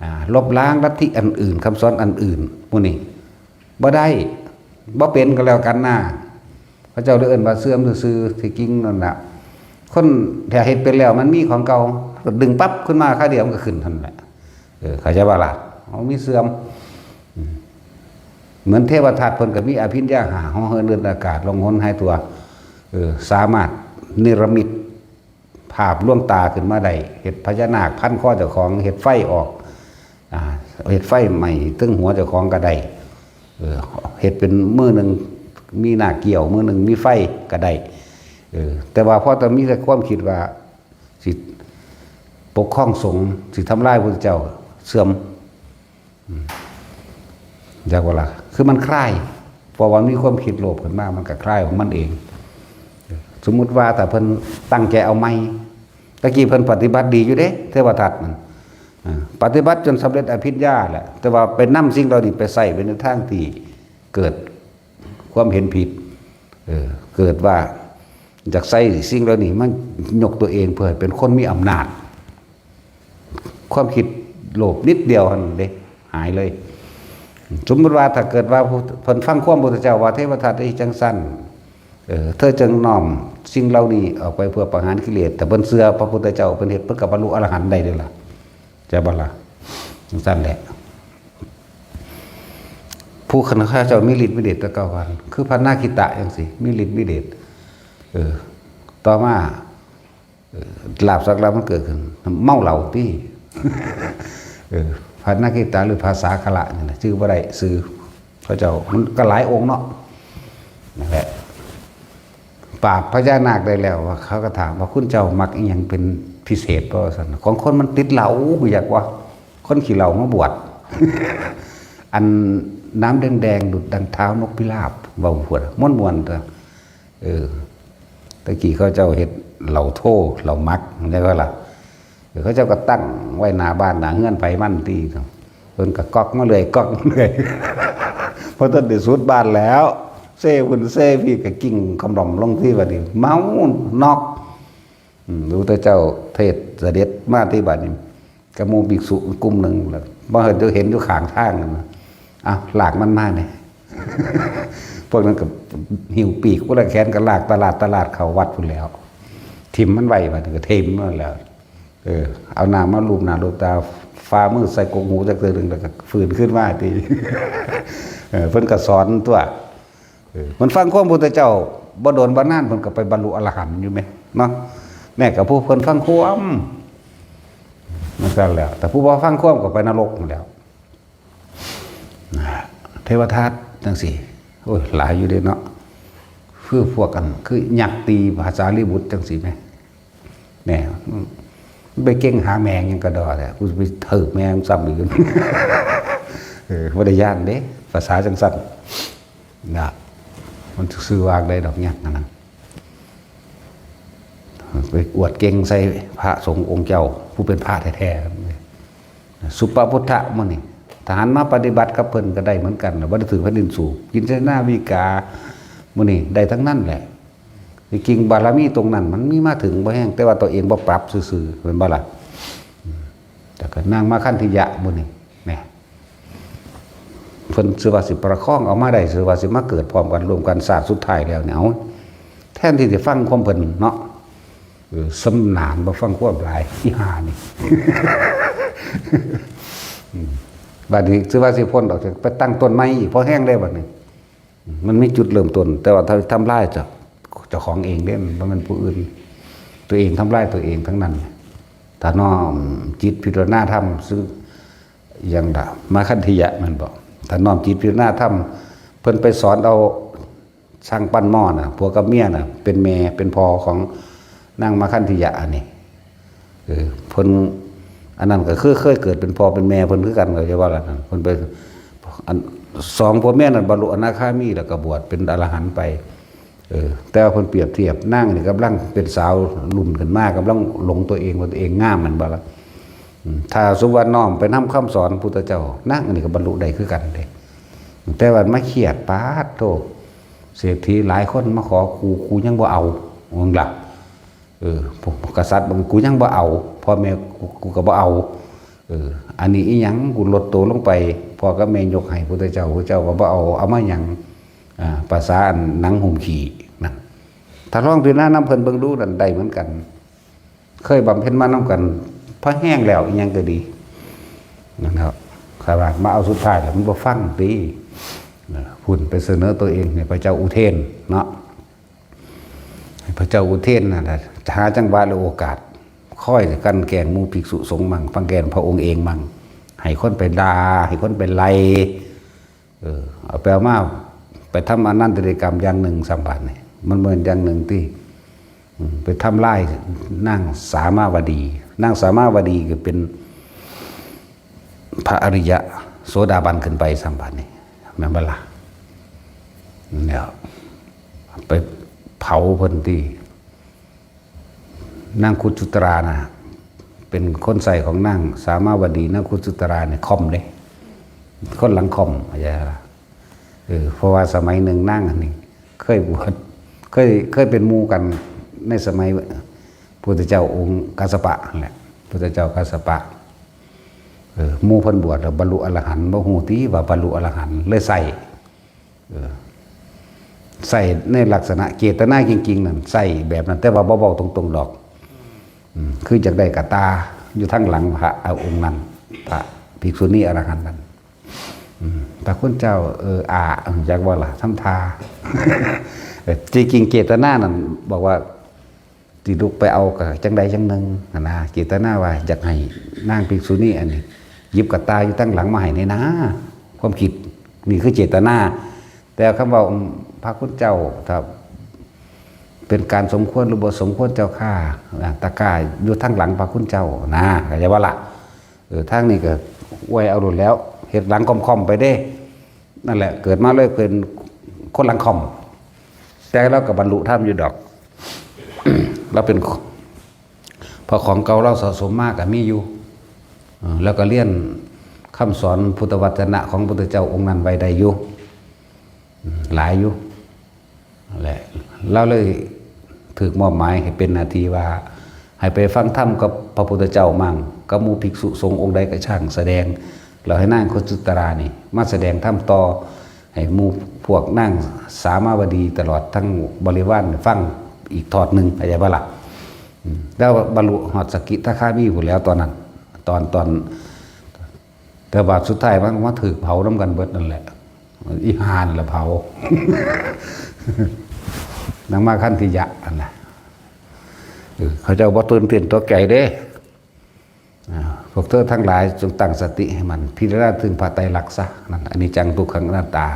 อ่า ลบล้างลัทธิอันอื่น คำสอนอันอื่น หมู่นี้ บ่ได้ บ่เป็นก็แล้วกันนะ เขาเจ้าเลยเอิ้นว่าเสื่อมซื่อๆ ที่จริงนั่นน่ะ คนถ้าเฮ็ดเป็นแล้วมันมีของเก่า ก็ดึงปั๊บขึ้นมาคราวเดียวมันก็ขึ้นเท่านั้นแหละ เออ เข้าใจบ่ล่ะ มันมีเสื่อม อืม เหมือนเทวทัตเพิ่นก็มีอภิญญาห้า เหาะเหินเดินอากาศ ล่องหนหายตัว เออ สามารถเนรมิต ภาพลวงตาขึ้นมาได้ เฮ็ดพญานาคพันคอเจ้าของ เฮ็ดไฟออก อ่า เฮ็ดไฟไหม้เทิงหัวเจ้าของก็ได้ เออ เฮ็ดเป็นมือหนึ่งมีหน้าเกี้ยว มือหนึ่งมีไฟก็ได้ เออ แต่ว่าพอแต่มีแต่ความคิดว่าสิปกครองสงฆ์ สิทำลายพระพุทธเจ้า เสื่อม อืม จักว่าล่ะ คือมันคลาย เพราะว่ามีความคิดโลภขึ้นมา มันก็คลายของมันเอง สมมุติว่าถ้าเพิ่นตั้งใจเอาใหม่ ตะกี้เพิ่นปฏิบัติดีอยู่เด้ เทวทัตนั่น อ่า ปฏิบัติจนสำเร็จอภิญญาแหละ แต่ว่าไปนำสิ่งเหล่านี้ไปใช้ไปในทางที่เกิดความเห็นผิด เออ เกิดว่าอยากใช้สิ่งเหล่านี้มายกตัวเองเพื่อให้เป็นคนมีอำนาจ ความคิดโลภนิดเดียวหั่นเด้ หายเลย สมมุติว่าถ้าเกิดว่าผู้ เพิ่นฟังความพุทธเจ้าว่า เทวทัตเอ้ย จังซั่น เออ เธอจงน้อมสิ่งเหล่านี้ออกไปเพื่อประหารกิเลส แต่เพิ่นเชื่อพระพุทธเจ้า เพิ่นเฮ็ด เพิ่นก็บรรลุอรหันต์ได้เด้ล่ะ ใช่บ่ล่ะ จังซั่นแหละ ผู้ข้าเจ้ามีฤทธิ์มีเดชแต่เก่ากัน คือพระนาคิตะจังซี่ มีฤทธิ์มีเดช เออ ต่อมา เออ ลาภสักลาภมันเกิดขึ้น เมาเหล้าติ เออ พระนาคิตะหรือพระสาคระนี่แหละ ชื่อบ่ได้ ชื่อเขาเจ้า มันก็หลายองค์เนาะ นั่นแหละ ปราบพญานาคได้แล้ว ว่าเขาก็ถามว่า คุณเจ้ามักอิหยังเป็นพิเศษบ่ ว่าซั่น ของคนมันติดเหล้า อยากว่า คนขี้เหล้ามาบวช อันน้ำแดงๆ ดุจดังเท้านกพิราบ เว้าพวดม่วนๆ ตัว เออ ตะกี้เขาเจ้าเฮ็ดเหล้าโท เหล้าหมัก เข้าใจบ่ล่ะ เออ เขาเจ้าก็ตั้งไว้หน้าบ้านหน้าเฮือนไผมันติ เพิ่นก็ก๊อกมาเรื่อย ก๊อกมาเรื่อย พอทันได้สุดบ้านแล้ว เซพุ้นเซพี้ก็กิ่งคำหล่อมลงที่บัดนี้ เมาน็อก อืม พระพุทธเจ้าเทศเสด็จมาที่บัดนี้ กับหมู่ภิกษุกลุ่มหนึ่ง แล้วบ่เห็น เห็นอยู่ข้างทางนั่นนะ อ่ะ ลากมันมาเนี่ย พวกนั้นก็หิ้วปีกคนละแขนก็ลากตลาดตลาดเข้าวัดพุ้นแล้ว ถิ่มมันไว้บัดนี้ก็ถิ่มมันแล้ว เออ เอาน้ำมาลูบหน้าลูบตา ฝ่ามือใส่กกหูจักเทื่อหนึ่ง แล้วก็ฟื้นขึ้นมาติ เออ เพิ่นก็สอนตัว เออ มันฟังความพุทธเจ้า บ่โดนบ่นานเพิ่นก็ไปบรรลุอรหันต์อยู่แหมเนาะ แม้กับผู้เพิ่นฟังความ มันก็แล้ว แต่ผู้บ่ฟังความก็ไปนรกนั่นแหล้ว นะ เทวทัตจังซี่ โอ้ย หลายอยู่เด้เนาะ คือพวกกัน คือยักษ์ตีพระสารีบุตรจังซี่แหม แหม ไปเก่งหาแม่งยังกระดอแหละ กูสิไปถืกแม่งซ้ำอีก เออ บ่ได้ย้านเด้ ภาษาจังซั่น นะ มันซื่อวางได้ดอกยักษ์นั่นนะ ไปอวดเก่งใส่พระสงฆ์องค์เจ้า ผู้เป็นพระแท้ๆ สุปพุทธะมื้อนี้ ทหารมาปฏิบัติกับเพิ่นก็ได้เหมือนกัน บ่ได้ถืกแผ่นดินสูบ กินใส่หน้าวิกา มื้อนี้ได้ทั้งนั้นแหละ ที่จริงบารมีตรงนั้นมันมีมาถึงบ่แฮง แต่ว่าตัวเองบ่ปรับซื่อๆ แม่นบ่ล่ะ แต่ก็นางมาคันธิยะมื้อนี้ แหม เพิ่นซื่อว่าสิประคองเอามาได้ ซื่อว่าสิมาเกิดพร้อมกันร่วมกันชาติสุดท้ายแล้วเนี่ย เอา แทนที่สิฟังความเพิ่นเนาะ เออ สำนานบ่ฟังความหลาย อีห่านี่ อืม บัดนี้ซื่อว่าสิพ้นออกจาก ไปตั้งต้นไม้อีก พอแฮงแล้วบัดนี้ มันมีจุดเริ่มต้น แต่ว่าถ้าทำลายเจ้า เจ้าของเองเด้ มันบ่แม่นผู้อื่น ตัวเองทำลายตัวเองทั้งนั้น ถ้าน้อมจิตพิจารณาธรรม ซึ่งอย่างละมาคันธิยะแม่นบ่ ถ้าน้อมจิตพิจารณาธรรม เพิ่นไปสอนเอาช่างปั้นหม้อน่ะ ผัวกับเมียน่ะ เป็นแม่เป็นพ่อของนางมาคันธิยะอันนี้ เออ เพิ่น อันนั้นก็คือเคยเกิดเป็นพ่อเป็นแม่เพิ่นคือกัน ก็จะว่าละนั่น เพิ่นไป อัน สองผัวเมียนั้นบรรลุอนาคามี แล้วก็บวชเป็นอรหันต์ไป เออ แต่ว่าเพิ่นเปรียบเทียบ นางนี่กำลังเป็นสาวรุ่นขึ้นมา กำลังหลงตัวเองว่าตัวเองงาม แม่นบ่ล่ะ อืม ถ้าสมมุติว่าน้อมไปนำคำสอนพุทธเจ้า นางนี่ก็บรรลุได้คือกันเด้ แต่ว่ามาเครียด ปาดโธ่ เศรษฐีหลายคนมาขอกู กูยังบ่เอา ว่าซั่นล่ะ เออ พวกกษัตริย์บาง กูยังบ่เอา พ่อแม่กู กูก็บ่เอา เออ อันนี้อีหยัง กูลดโตลงไป พ่อกับแม่ยกให้พุทธเจ้า พุทธเจ้าก็บ่เอา เอามาหยัง อ่า ภาษาอันหนังหุ้มขี้นั่น ถ้าลองพิจารณานำเพิ่นเบิ่งดูนั่น ได้เหมือนกัน เคยบำเพ็ญมานำกัน พอแฮงแล้วอีหยังก็ดี นั่นครับ ขนาดมาเอาสุดท้ายแล้วมันบ่ฟังติ นะ พุ้นไปเสนอตัวเองให้พระเจ้าอุเทนเนาะ ให้พระเจ้าอุเทนน่ะนะ หาจังหวะและโอกาส คอยกลั่นแกล้งหมู่ภิกษุสงฆ์มั่ง กลั่นแกล้งพระองค์เองมั่ง ให้คนไปด่า ให้คนไปไล่ เออ เอาไปเอามา ไปทำอนันตริยกรรมอย่างหนึ่ง สามบาทนี่ มันเหมือนอย่างหนึ่งที่ อืม ไปทำลายนางสามาวดี นางสามาวดีก็เป็นพระอริยะโสดาบันขึ้นไป สามบาทนี่ แม่นบ่ล่ะ เนี่ย ไปเผาเพิ่นที่ นางคุจุตรานะ เป็นคนใส่ของนางสามาวดี นางคุจุตราเนี่ยค่อมเด้ คนหลังค่อม เข้าใจปะ เออ เพราะว่าสมัยหนึ่งนางอันนี้ เคยบวช เคย เคยเป็นหมู่กันในสมัยพุทธเจ้าองค์กัสสปะนั่นแหละ พุทธเจ้ากัสสปะ เออ หมู่เพิ่นบวชแล้วบรรลุอรหันต์ บ่ฮู้ติว่าบรรลุอรหันต์ เลยใส่ เออ ใส่ในลักษณะเจตนาจริงๆนั่น ใส่แบบนั้น แต่ว่าบ่เว้าตรงๆดอก อืม คืออยากได้กระตาอยู่ทางหลังพระ เอาองค์นั้น พระภิกษุณีอรหันต์นั้น อืม พระคุณเจ้า เออ อ่า อยากว่าล่ะ ทำท่า เออ จริงๆเจตนานั่น บอกว่า สิลุกไปเอาก็จังใดจังหนึ่งหั้นนะ เจตนาว่าอยากให้นางภิกษุณีอันนี้ หยิบกระต่ายอยู่ตั้งหลังมาให้แหน่นะ ความคิดนี่คือเจตนา แต่คำว่า อืม พระคุณเจ้า ถ้าเป็นการสมควรหรือบ่สมควรเจ้าข้า อ่า ตะกร้าอยู่ทางหลังพระคุณเจ้านะ เข้าใจบ่ล่ะ เออ ทางนี้ก็อวยเอาโลดแล้ว เฮ็ดหลังค่อมๆไปเด้ นั่นแหละ เกิดมาเลยเป็นคนหลังค่อม แต่เราก็บรรลุธรรมอยู่ดอก เราเป็น เพราะของเก่าเราสะสมมาก็มีอยู่ เออ แล้วก็เรียนคำสอนพุทธวจนะของพุทธเจ้าองค์นั้นไว้ได้อยู่ อืม หลายอยู่ นั่นแหละ เราเลยถูกมอบหมายให้เป็นหน้าที่ว่า ให้ไปฟังธรรมกับพระพุทธเจ้ามั่ง กับหมู่ภิกษุสงฆ์องค์ใดก็ช่างแสดง แล้วให้นางคุจุตรานี่มาแสดงธรรมต่อ ให้หมู่พวกนางสามาวดีตลอดทั้งบริวารฟังอีกทอดหนึ่ง เข้าใจบ่ล่ะ อืม แล้วบรรลุฮอดสกิทาคามีพู้นแหล้วตอนนั้น ตอน ตอน แต่ว่าสุดท้ายมันมาถูกเผานำกันเบิดนั่นแหละ อีห่านั่นละเผา นางมาคันธิยะนั่นน่ะ เออ เขาเจ้าบ่ตื่นเต้นตกใจเด้ อ่า พวกเธอทั้งหลายจงตั้งสติให้มั่น พิจารณาถึงพระไตรลักษณ์ซะ นั่น อนิจจัง ทุกขัง อนัตตา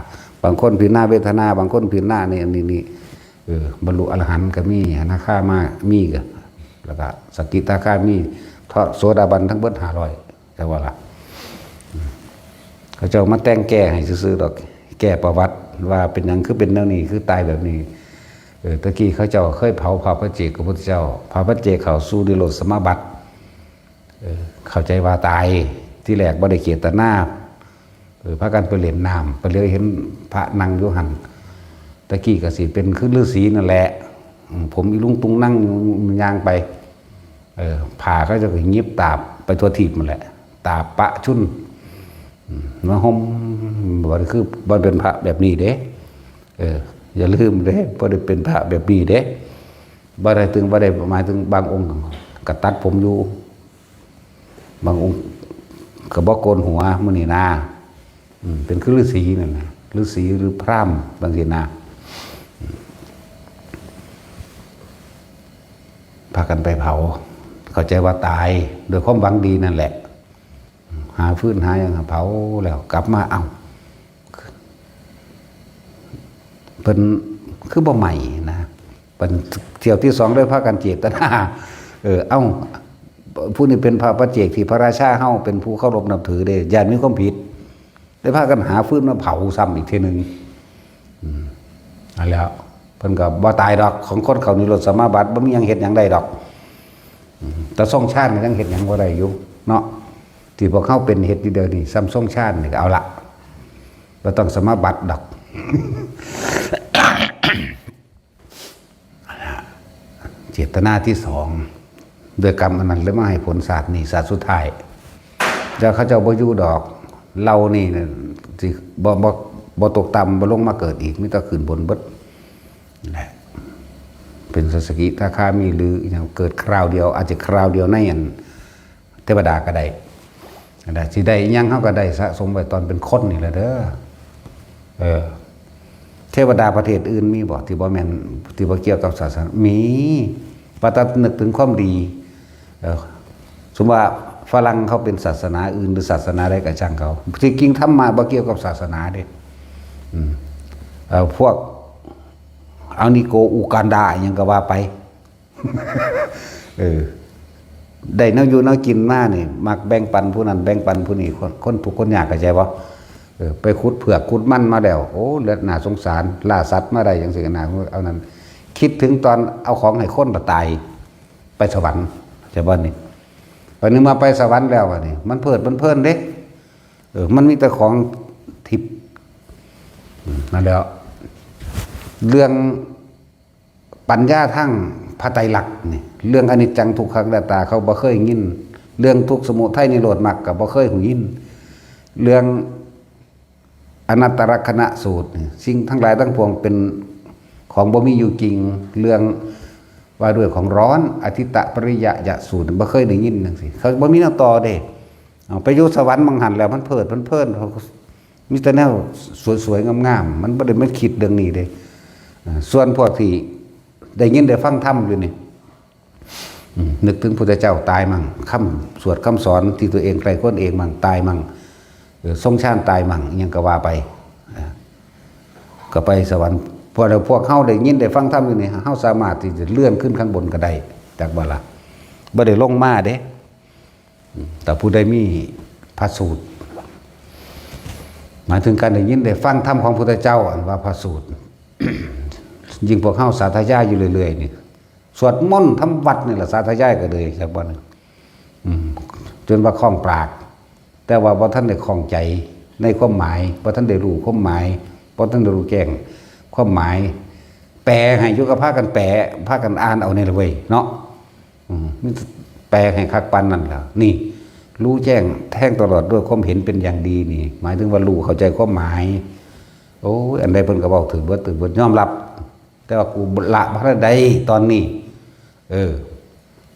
บางคนพิจารณาเวทนา บางคนพิจารณานี่ อันนี้ นี่ เออบรรลุอรหันต์ก็มี อนาคามามีก็ แล้วก็สกิทาคามี เทาะโสดาบันทั้งเบิดห้าร้อย จักว่าล่ะ อืม เขาเจ้ามาแต่งแก้ให้ซื่อๆดอก แก้ประวัติว่าเป็นหยังคือเป็นแนวนี้ คือตายแบบนี้ เออ ตะกี้เขาเจ้าเคยเผาพระปัจเจกพระพุทธเจ้า พระปัจเจกเข้าสู่นิโรธสมาบัติ เออ เข้าใจว่าตาย ที่แรกบ่ได้เจตนา เออ พากันไปเล่นน้ำ ไปเหลียวเห็นพระนั่งอยู่หั่น ตะกี้ก็สิเป็นคือฤๅษีนั่นแหละ อืม ผมอีลุงตุงนั่งอยู่ ย่างไป เออ ผ้าเขาเจ้าก็หยิบตาบไปทั่วทีปนั่นแหละ ตาบปะชุน อืม มาห่ม บ่ได้คือ บ่เป็นพระแบบนี้เด้ เออ อย่าลืมเด้ บ่ได้เป็นพระแบบนี้เด้ บ่ได้ถึง บ่ได้หมายถึงบางองค์ก็ตัดผมอยู่ บางองค์ก็บ่โกนหัวมื้อนี้นะ อืม เป็นคือฤๅษีนั่นนะ ฤๅษีหรือพราหมณ์บางทีนะ พากันไปเผา เข้าใจว่าตาย โดยความหวังดีนั่นแหละ หาฟืนหาหยังเผาแล้วกลับมา เอ้า เพิ่นคือบ่ไหม้นะ เพิ่นเที่ยวที่สองเลยพากันเจตนา เออ เอ้า ผู้นี้เป็นพระปัจเจกที่พระราชาเฮาเป็นผู้เคารพนับถือเด้ ย่านมีความผิด ได้พากันหาฟืนมาเผาซ้ำอีกเทื่อหนึ่ง อืม นั่นแหล้ว เพิ่นก็บ่ตายดอก ของคนเข้านิโรธสมาบัติ บ่มีหยังเฮ็ดหยังได้ดอก อืม แต่ทรงฌานนี่ยังเฮ็ดหยังบ่ได้อยู่เนาะ ที่พวกเฮาเป็นเฮ็ดอยู่เดี๋ยวนี้ ซ้ำทรงฌานนี่ก็เอาละ บ่ต้องสมาบัติดอก เจตนาที่สอง ด้วยกรรมอันนั้นเลยมาให้ผลชาตินี้ ชาติสุดท้าย แล้วเขาเจ้าบ่อยู่ดอก เรานี่น่ะสิบ่ บ่ บ่ตกต่ำ บ่ลงมาเกิดอีก มีแต่ขึ้นบนเบิดแหละ เป็นสกิทาคามีหรือหยัง เกิดคราวเดียว อาจจะคราวเดียวในอัน เทวดาก็ได้ นะ สิได้อิหยังเฮาก็ได้สะสมไว้ตอนเป็นคนนี่แหละเด้อ เออ เทวดาประเทศอื่นมีบ่ ที่บ่แม่น ที่บ่เกี่ยวกับศาสนา มี ว่าแต่นึกถึงความดี เออ สมมุติว่าฝรั่งเขาเป็นศาสนาอื่นหรือศาสนาใดก็ช่างเขา ที่จริงธรรมะบ่เกี่ยวกับศาสนาเด้ อืม เอ่อ พวกอานิโกอุกันดาอิหยังก็ว่าไป เออ ได้แนวอยู่แนวกินมานี่ มักแบ่งปันผู้นั้นแบ่งปันผู้นี้ คน คนทุกข์คนยาก เข้าใจบ่ เออ ไปขุดเผือกขุดมันมาแล้ว โอ้ เลือดน่าสงสาร ล่าสัตว์มาได้จังซี่ก็น่า เอานั้น คิดถึงตอนเอาของให้คนละตาย ไปสวรรค์ เข้าใจบ่นี่ บัดนี้มาไปสวรรค์แล้วบัดนี้ มันเพลิดมันเพลินเด้ เออ มันมีแต่ของทิพย์ อืม นั่นแหล้ว เรื่อง ปัญญาทางพระไตรลักษณ์นี่ เรื่องอนิจจังทุกขังอนัตตาเขาบ่เคยยิน เรื่องทุกข์สมุทัยนิโรธมรรคก็บ่เคยหูยิน เรื่องอนัตตลักษณะสูตรนี่ สิ่งทั้งหลายทั้งปวงเป็นของบ่มีอยู่จริง เรื่องว่าด้วยของร้อน อทิตตปริยยสูตร บ่เคยได้ยินจังซี่ เขาบ่มีแนวต่อเด้ เอาไปอยู่สวรรค์หม่องหั่นแล้ว มันเพลิดมันเพลิน เขา มีแต่แนวสวยๆ งามๆ มันบ่ได้มาคิดเรื่องนี้เด้ อ่า ส่วนพวกที่ได้ยินได้ฟังธรรมอยู่นี่ อืม นึกถึงพุทธเจ้าตายมั่ง คำสวดคำสอนที่ตัวเองใคร่ครวญเองมั่ง ตายมั่ง เออ ทรงฌานตายมั่ง อิหยังก็ว่าไป อ่า ก็ไปสวรรค์ พวกเรา พวกเฮาได้ยินได้ฟังธรรมอยู่นี่ เฮาสามารถที่จะเลื่อนขึ้นข้างบนก็ได้ จักบ่ล่ะ บ่ได้ลงมาเด้ แต่ผู้ใดมีพระสูตร หมายถึงการได้ยินได้ฟังธรรมของพุทธเจ้า อันว่าพระสูตร ยิ่งพวกเฮาสาธยายอยู่เรื่อยๆ นี่ สวดมนต์ทำวัดนี่แหละ สาธยายก็เลย จักบ่หนึ่ง อืม จนว่าคล่องปาก แต่ว่าบ่ทันได้คล่องใจในความหมาย บ่ทันได้รู้ความหมาย บ่ทันได้รู้แจ้งความหมาย แปลให้อยู่กับพากันแปล พากันอ่านเอานี่แหละเว้ย เนาะ อืม มันแปลให้คักปานนั้นล่ะ นี่ รู้แจ้งแทงตลอดด้วยความเห็นเป็นอย่างดีนี่ หมายถึงว่ารู้เข้าใจความหมาย โอ้ย อันใดเพิ่นก็เว้าถืกเบิด ถืกเบิด ยอมรับ แต่ว่ากูละบ่ทันได้ตอนนี้ เออ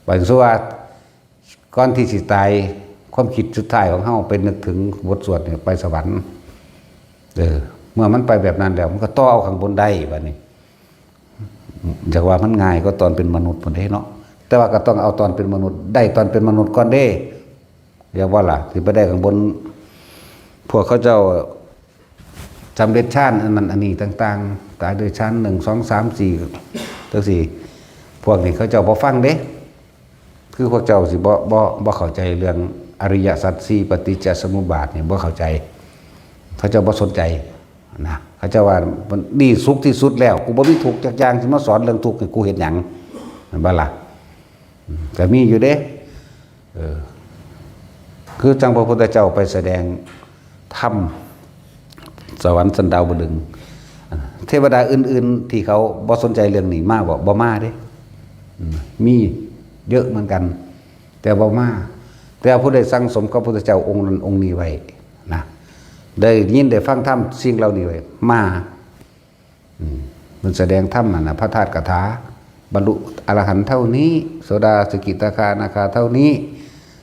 บัดนี้ว่า ก่อนที่สิตาย ความคิดสุดท้ายของเฮาไปนึกถึงบทสวดนี่ไปสวรรค์ เออ เมื่อมันไปแบบนั้นแล้ว มันก็ต่อเอาข้างบนได้บัดนี้ อยากว่ามันง่ายก็ตอนเป็นมนุษย์พุ้นเด้เนาะ แต่ว่าก็ต้องเอาตอนเป็นมนุษย์ ได้ตอนเป็นมนุษย์ก่อนเด้ อย่าว่าล่ะ สิไปได้ข้างบน พวกเขาเจ้า สำเร็จฌานอันนั้นอันนี้ต่างๆ ตายด้วยฌานหนึ่ง สอง สาม สี่ จังซี่ พวกนี้เขาเจ้าบ่ฟังเด้ คือพวกเจ้าสิบ่บ่บ่เข้าใจเรื่องอริยสัจสี่ ปฏิจจสมุปบาทนี่บ่เข้าใจ เขาเจ้าบ่สนใจนะ เขาเจ้าว่ามันนี่สุขที่สุดแล้ว กูบ่มีทุกข์จักอย่าง สิมาสอนเรื่องทุกข์ให้กูเฮ็ดหยัง แม่นบ่ล่ะ อืม ก็มีอยู่เด้ เออ คือจั่งพระพุทธเจ้าไปแสดงธรรมสวรรค์ชั้นดาวดึงส์ เทวดาอื่นๆที่เขาบ่สนใจเรื่องนี้มาบ่ บ่มาเด้ อืม มีเยอะเหมือนกัน แต่บ่มา แต่ผู้ใดสั่งสมกับพระพุทธเจ้าองค์นั้นองค์นี้ไว้นะ ได้ยินได้ฟังธรรมสิ่งเหล่านี้ไว้ มา อืม มันแสดงธรรมอะนะ พระธาตุคาถา บรรลุอรหันต์เท่านี้ โสดาสกิทาคานาคาเท่านี้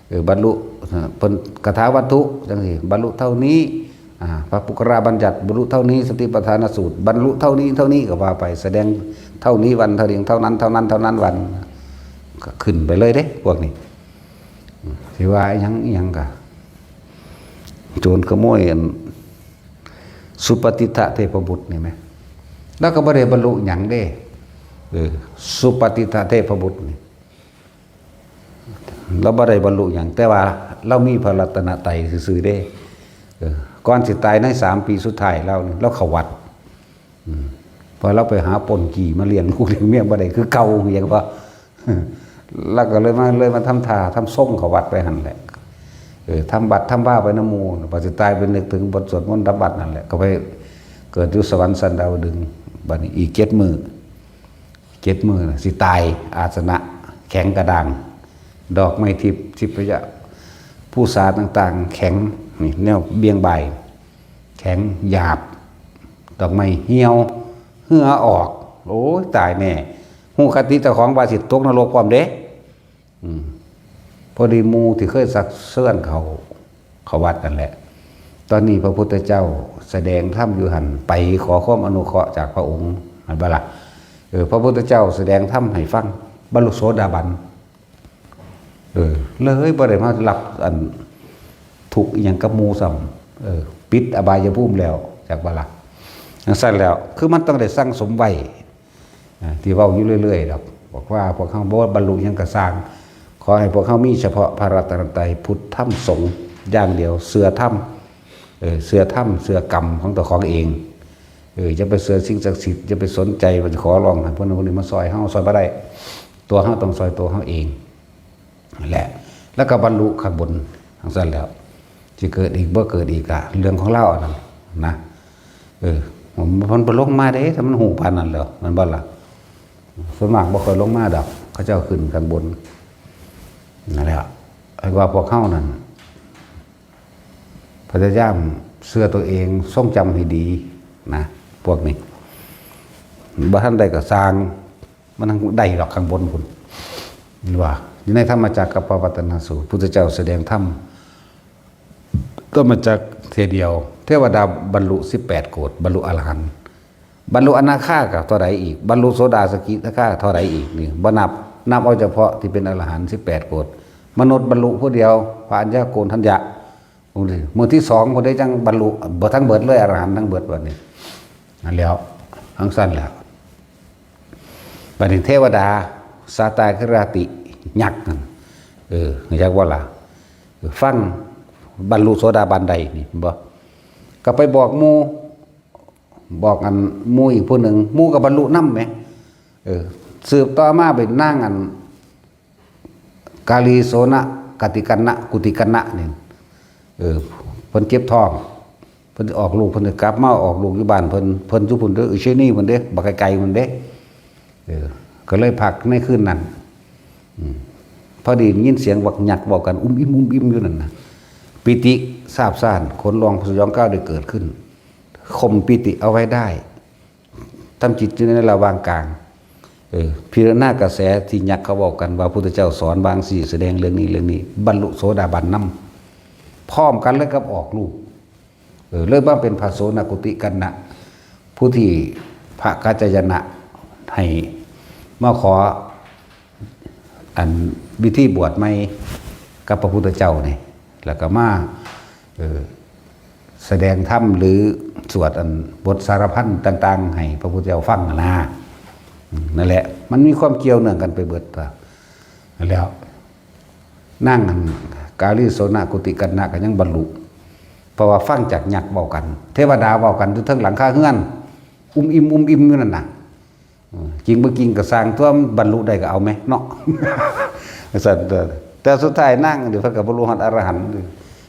เออ บรรลุ เออ เพิ่นคาถาวัตถุจังซี่ บรรลุเท่านี้ อ่า พระปุคคราบัญญัติ บรรลุเท่านี้ สติปัฏฐานสูตร บรรลุเท่านี้ เท่านี้ก็ว่าไป แสดงเท่านี้วัน เท่านี้ เท่านั้น เท่านั้น เท่านั้นวัน ก็ขึ้นไปเลยเด้ พวกนี้ อืม สิว่าอิหยังอิหยังกะ โจรขโมยอัน สุปฏิทะเทพบุตรนี่แหม แล้วก็บ่ได้บรรลุหยังเด้ เออ สุปฏิทะเทพบุตรนี่ เราบ่ได้บรรลุหยัง แต่ว่าเรามีพระรัตนตรัยซื่อๆเด้ เออ ก่อนสิตายในสามปีสุดท้ายเรานี่ เราเข้าวัด อืม พอเราไปหาปล้นจี้มาเลี้ยงลูกเลี้ยงเมียบ่ได้คือเก่า เห็นบ่ แล้วก็เลยมา เลยมาทำท่าทำทรงเข้าวัดไปหั่นแหละ เออ ทำบัตรทำว่าไปนำหมู่ พอสิตายไปนึกถึงบทสวดมนต์ทำบัตรนั่นแหละ ก็ไปเกิดอยู่สวรรค์ชั้นดาวดึงส์ บัดนี้อีกเจ็ดมื้อ เจ็ดมื้อน่ะสิตาย อาสนะแข็งกระด้าง ดอกไม้ทิพย์ ทิพยภูษาต่างๆ แข็ง นี่แนวเบี่ยงบ่าย แข็งหยาบ ดอกไม้เหี่ยว เหงื่อออก โอ้ย ตายแน่ ฮู้คติเจ้าของว่าสิตกนรกพร้อมเด้ อืม พอดีหมู่ที่เคยซักเซิ้นเขา เขาวัดนั่นแหละ ตอนนี้พระพุทธเจ้าแสดงธรรมอยู่หั่น ไปขอความอนุเคราะห์จากพระองค์ เห็นบ่ล่ะ เออ พระพุทธเจ้าแสดงธรรมให้ฟัง บรรลุโสดาบัน เออ เลยบ่ได้มารับอันทุกข์อิหยังกับหมู่ซ้ำ เออ ปิดอบายภูมิแล้ว จักบ่ล่ะ จั่งซั้นแล้ว คือมันต้องได้สั่งสมไว้ อ่า ที่เว้าอยู่เรื่อยๆดอก บอกว่าพวกเฮาบ่บรรลุหยังก็ซ่าง ขอให้พวกเฮามีเฉพาะพระรัตนตรัย พุทธธรรมสงฆ์อย่างเดียว เชื่อธรรม เออ เชื่อธรรม เชื่อกรรมของเจ้าของเอง เออ อย่าไปเชื่อสิ่งศักดิ์สิทธิ์ อย่าไปสนใจว่าจะขอร้องให้พวกนั้นพวกนี้มาซ่อยเฮา ซ่อยบ่ได้ ตัวเฮาต้องซ่อยตัวเฮาเอง นั่นแหละ แล้วก็บรรลุข้างบน จั่งซั้นแล้ว สิเกิดอีกบ่เกิดอีกอะ เรื่องของลาวอันนั้นนะ เออ มันบ่ลงมาเด้ ถ้ามันฮู้ปานนั้นแล้ว แม่นบ่ล่ะ ส่วนมากบ่ค่อยลงมาดอก เขาเจ้าขึ้นข้างบน นั่นแหละ ไอ้ว่าพวกเฮานั่น พยายามเชื่อตัวเอง ทรงจำให้ดีนะ พวกนี้ บ่ทันได้ก็ซ่าง มันได้ดอกข้างบนพุ้น เห็นว่า อยู่ในธรรมจักรกัปปวัตตนสูตร พุทธเจ้าแสดงธรรม ธรรมจักรเทื่อเดียว เทวดาบรรลุสิบแปดโกฏ บรรลุอรหันต์ บรรลุอนาคาก็เท่าใดอีก บรรลุโสดาสกิทาคาเท่าใดอีก นี่บ่นับ นับเอาเฉพาะที่เป็นอรหันต์สิบแปดโกฏ มนุษย์บรรลุผู้เดียว พระอัญญาโกณฑัญญะ องค์ที่ มื้อที่สองพุ้นได้จั่งบรรลุ บ่ทั้งเบิดเลย อรหันต์ทั้งเบิดบัดนี้ นั่นแล้ว จั่งซั้นแล้ว บัดนี้เทวดา สาตาคราติ ยักษ์นั่น เออ ยักษ์ว่าล่ะ ฟัง บรรลุโสดาบันได้นี่ เห็นบ่ ก็ไปบอกหมู่ บอกอันหมู่อีกผู้หนึ่ง หมู่ก็บรรลุนำแหม เออ สืบต่อมาเป็นนางอัน กาลีโสนะ กติกัณณะ กุติกัณณะนี่ เออ เพิ่นเจ็บท้อง เพิ่นสิออกลูก เพิ่นสิกลับมาออกลูกอยู่บ้านเพิ่น เพิ่นอยู่พุ้นเด้อ อุเชนีพุ้นเด้ บักไกลๆพุ้นเด้ เออ ก็เลยพักในคืนนั้น อืม พอดียินเสียงบักยักษ์เว้ากัน อุ้มอิ่ม อุ้มอิ่มอยู่นั่นน่ะ ปีติซาบซ่าน ขนลุกสยองกล้าวได้เกิดขึ้น ข่มปีติเอาไว้ได้ ทำจิตอยู่ในระหว่างกลาง เออ พิจารณากระแสที่ยักษ์เขาเว้ากันว่าพุทธเจ้าสอนบางสี่ แสดงเรื่องนี้เรื่องนี้ บรรลุโสดาบันนำ พร้อมกันเลยกับออกลูก เออ เลยมาเป็นพระโสนกุติกัณณะ ผู้ที่พระกัจจายนะให้มาขอ อันวิธีบวชใหม่กับพระพุทธเจ้านี่ แล้วก็มา เออ แสดงธรรมหรือสวดอันบทสารพันต่างๆ ให้พระพุทธเจ้าฟังนะ อืม นั่นแหละ มันมีความเกี่ยวเนื่องกันไปเบิดตัว แล้ว นางอันกาลีโสนกุติกัณณะก็ยังบรรลุ เพราะว่าฟังจากยักษ์เว้ากัน เทวดาเว้ากันอยู่เทิงหลังคาเฮือน อุ้มอิ่มอุ้มอิ่มอยู่นั่นน่ะ เออ จริงบ่จริงก็ซ่างตัว มันบรรลุได้ก็เอาแหมเนาะ ซั่นตัว แต่สุดท้ายนางนี่เพิ่นก็บรรลุฮอดอรหันต์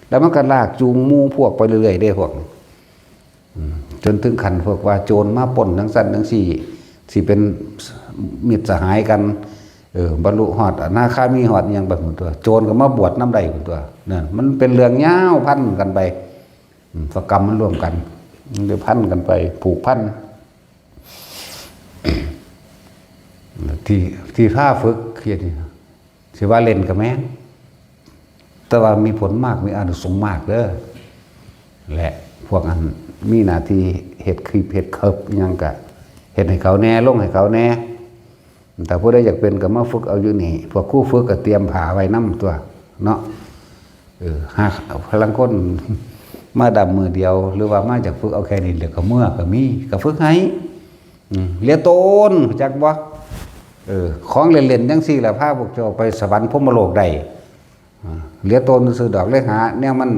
แล้วมันก็ลากจูงหมู่พวกไปเรื่อยๆเด้พวกนี้ อืม จนถึงขั้นพวกว่าโจรมาปล้นจั่งซั่นจั่งซี้ สิเป็นมิตรสหายกัน เออ บรรลุฮอดอนาคามีฮอดอิหยังไปพุ้นตัว โจรก็มาบวชนำได้พุ้นตัว นั่น มันเป็นเรื่องยาวพันกันไป อืม เพราะกรรมมันร่วมกัน มันเลยพันกันไป ผูกพัน ที่ ที่พาฝึกเฮ็ดนี่ สิว่าเล่นก็แม่น แต่ว่ามีผลมาก มีอานิสงส์มากเด้อ และพวกอันมีหน้าที่เฮ็ดคลิป เฮ็ดเคิบอิหยังก็เฮ็ดให้เขาแหน่ ลงให้เขาแหน่ แต่ผู้ใดอยากเป็นก็มาฝึกเอาอยู่นี่ พวกครูฝึกก็เตรียมผ้าไว้นำตัวเนาะ เออ หาลางคนมาดำมื้อเดียว หรือว่ามาจากฝึกเอาแค่นี้ แล้วก็เมือก็มี ก็ฝึกให้ อืม เหลือตน จักบ่ เออ ของเล่นๆจั่งซี้ล่ะ พาพวกเจ้าไปสวรรค์พรหมโลกได้ อ่า เหลือตนซื่อดอก เลยหาแนวมัน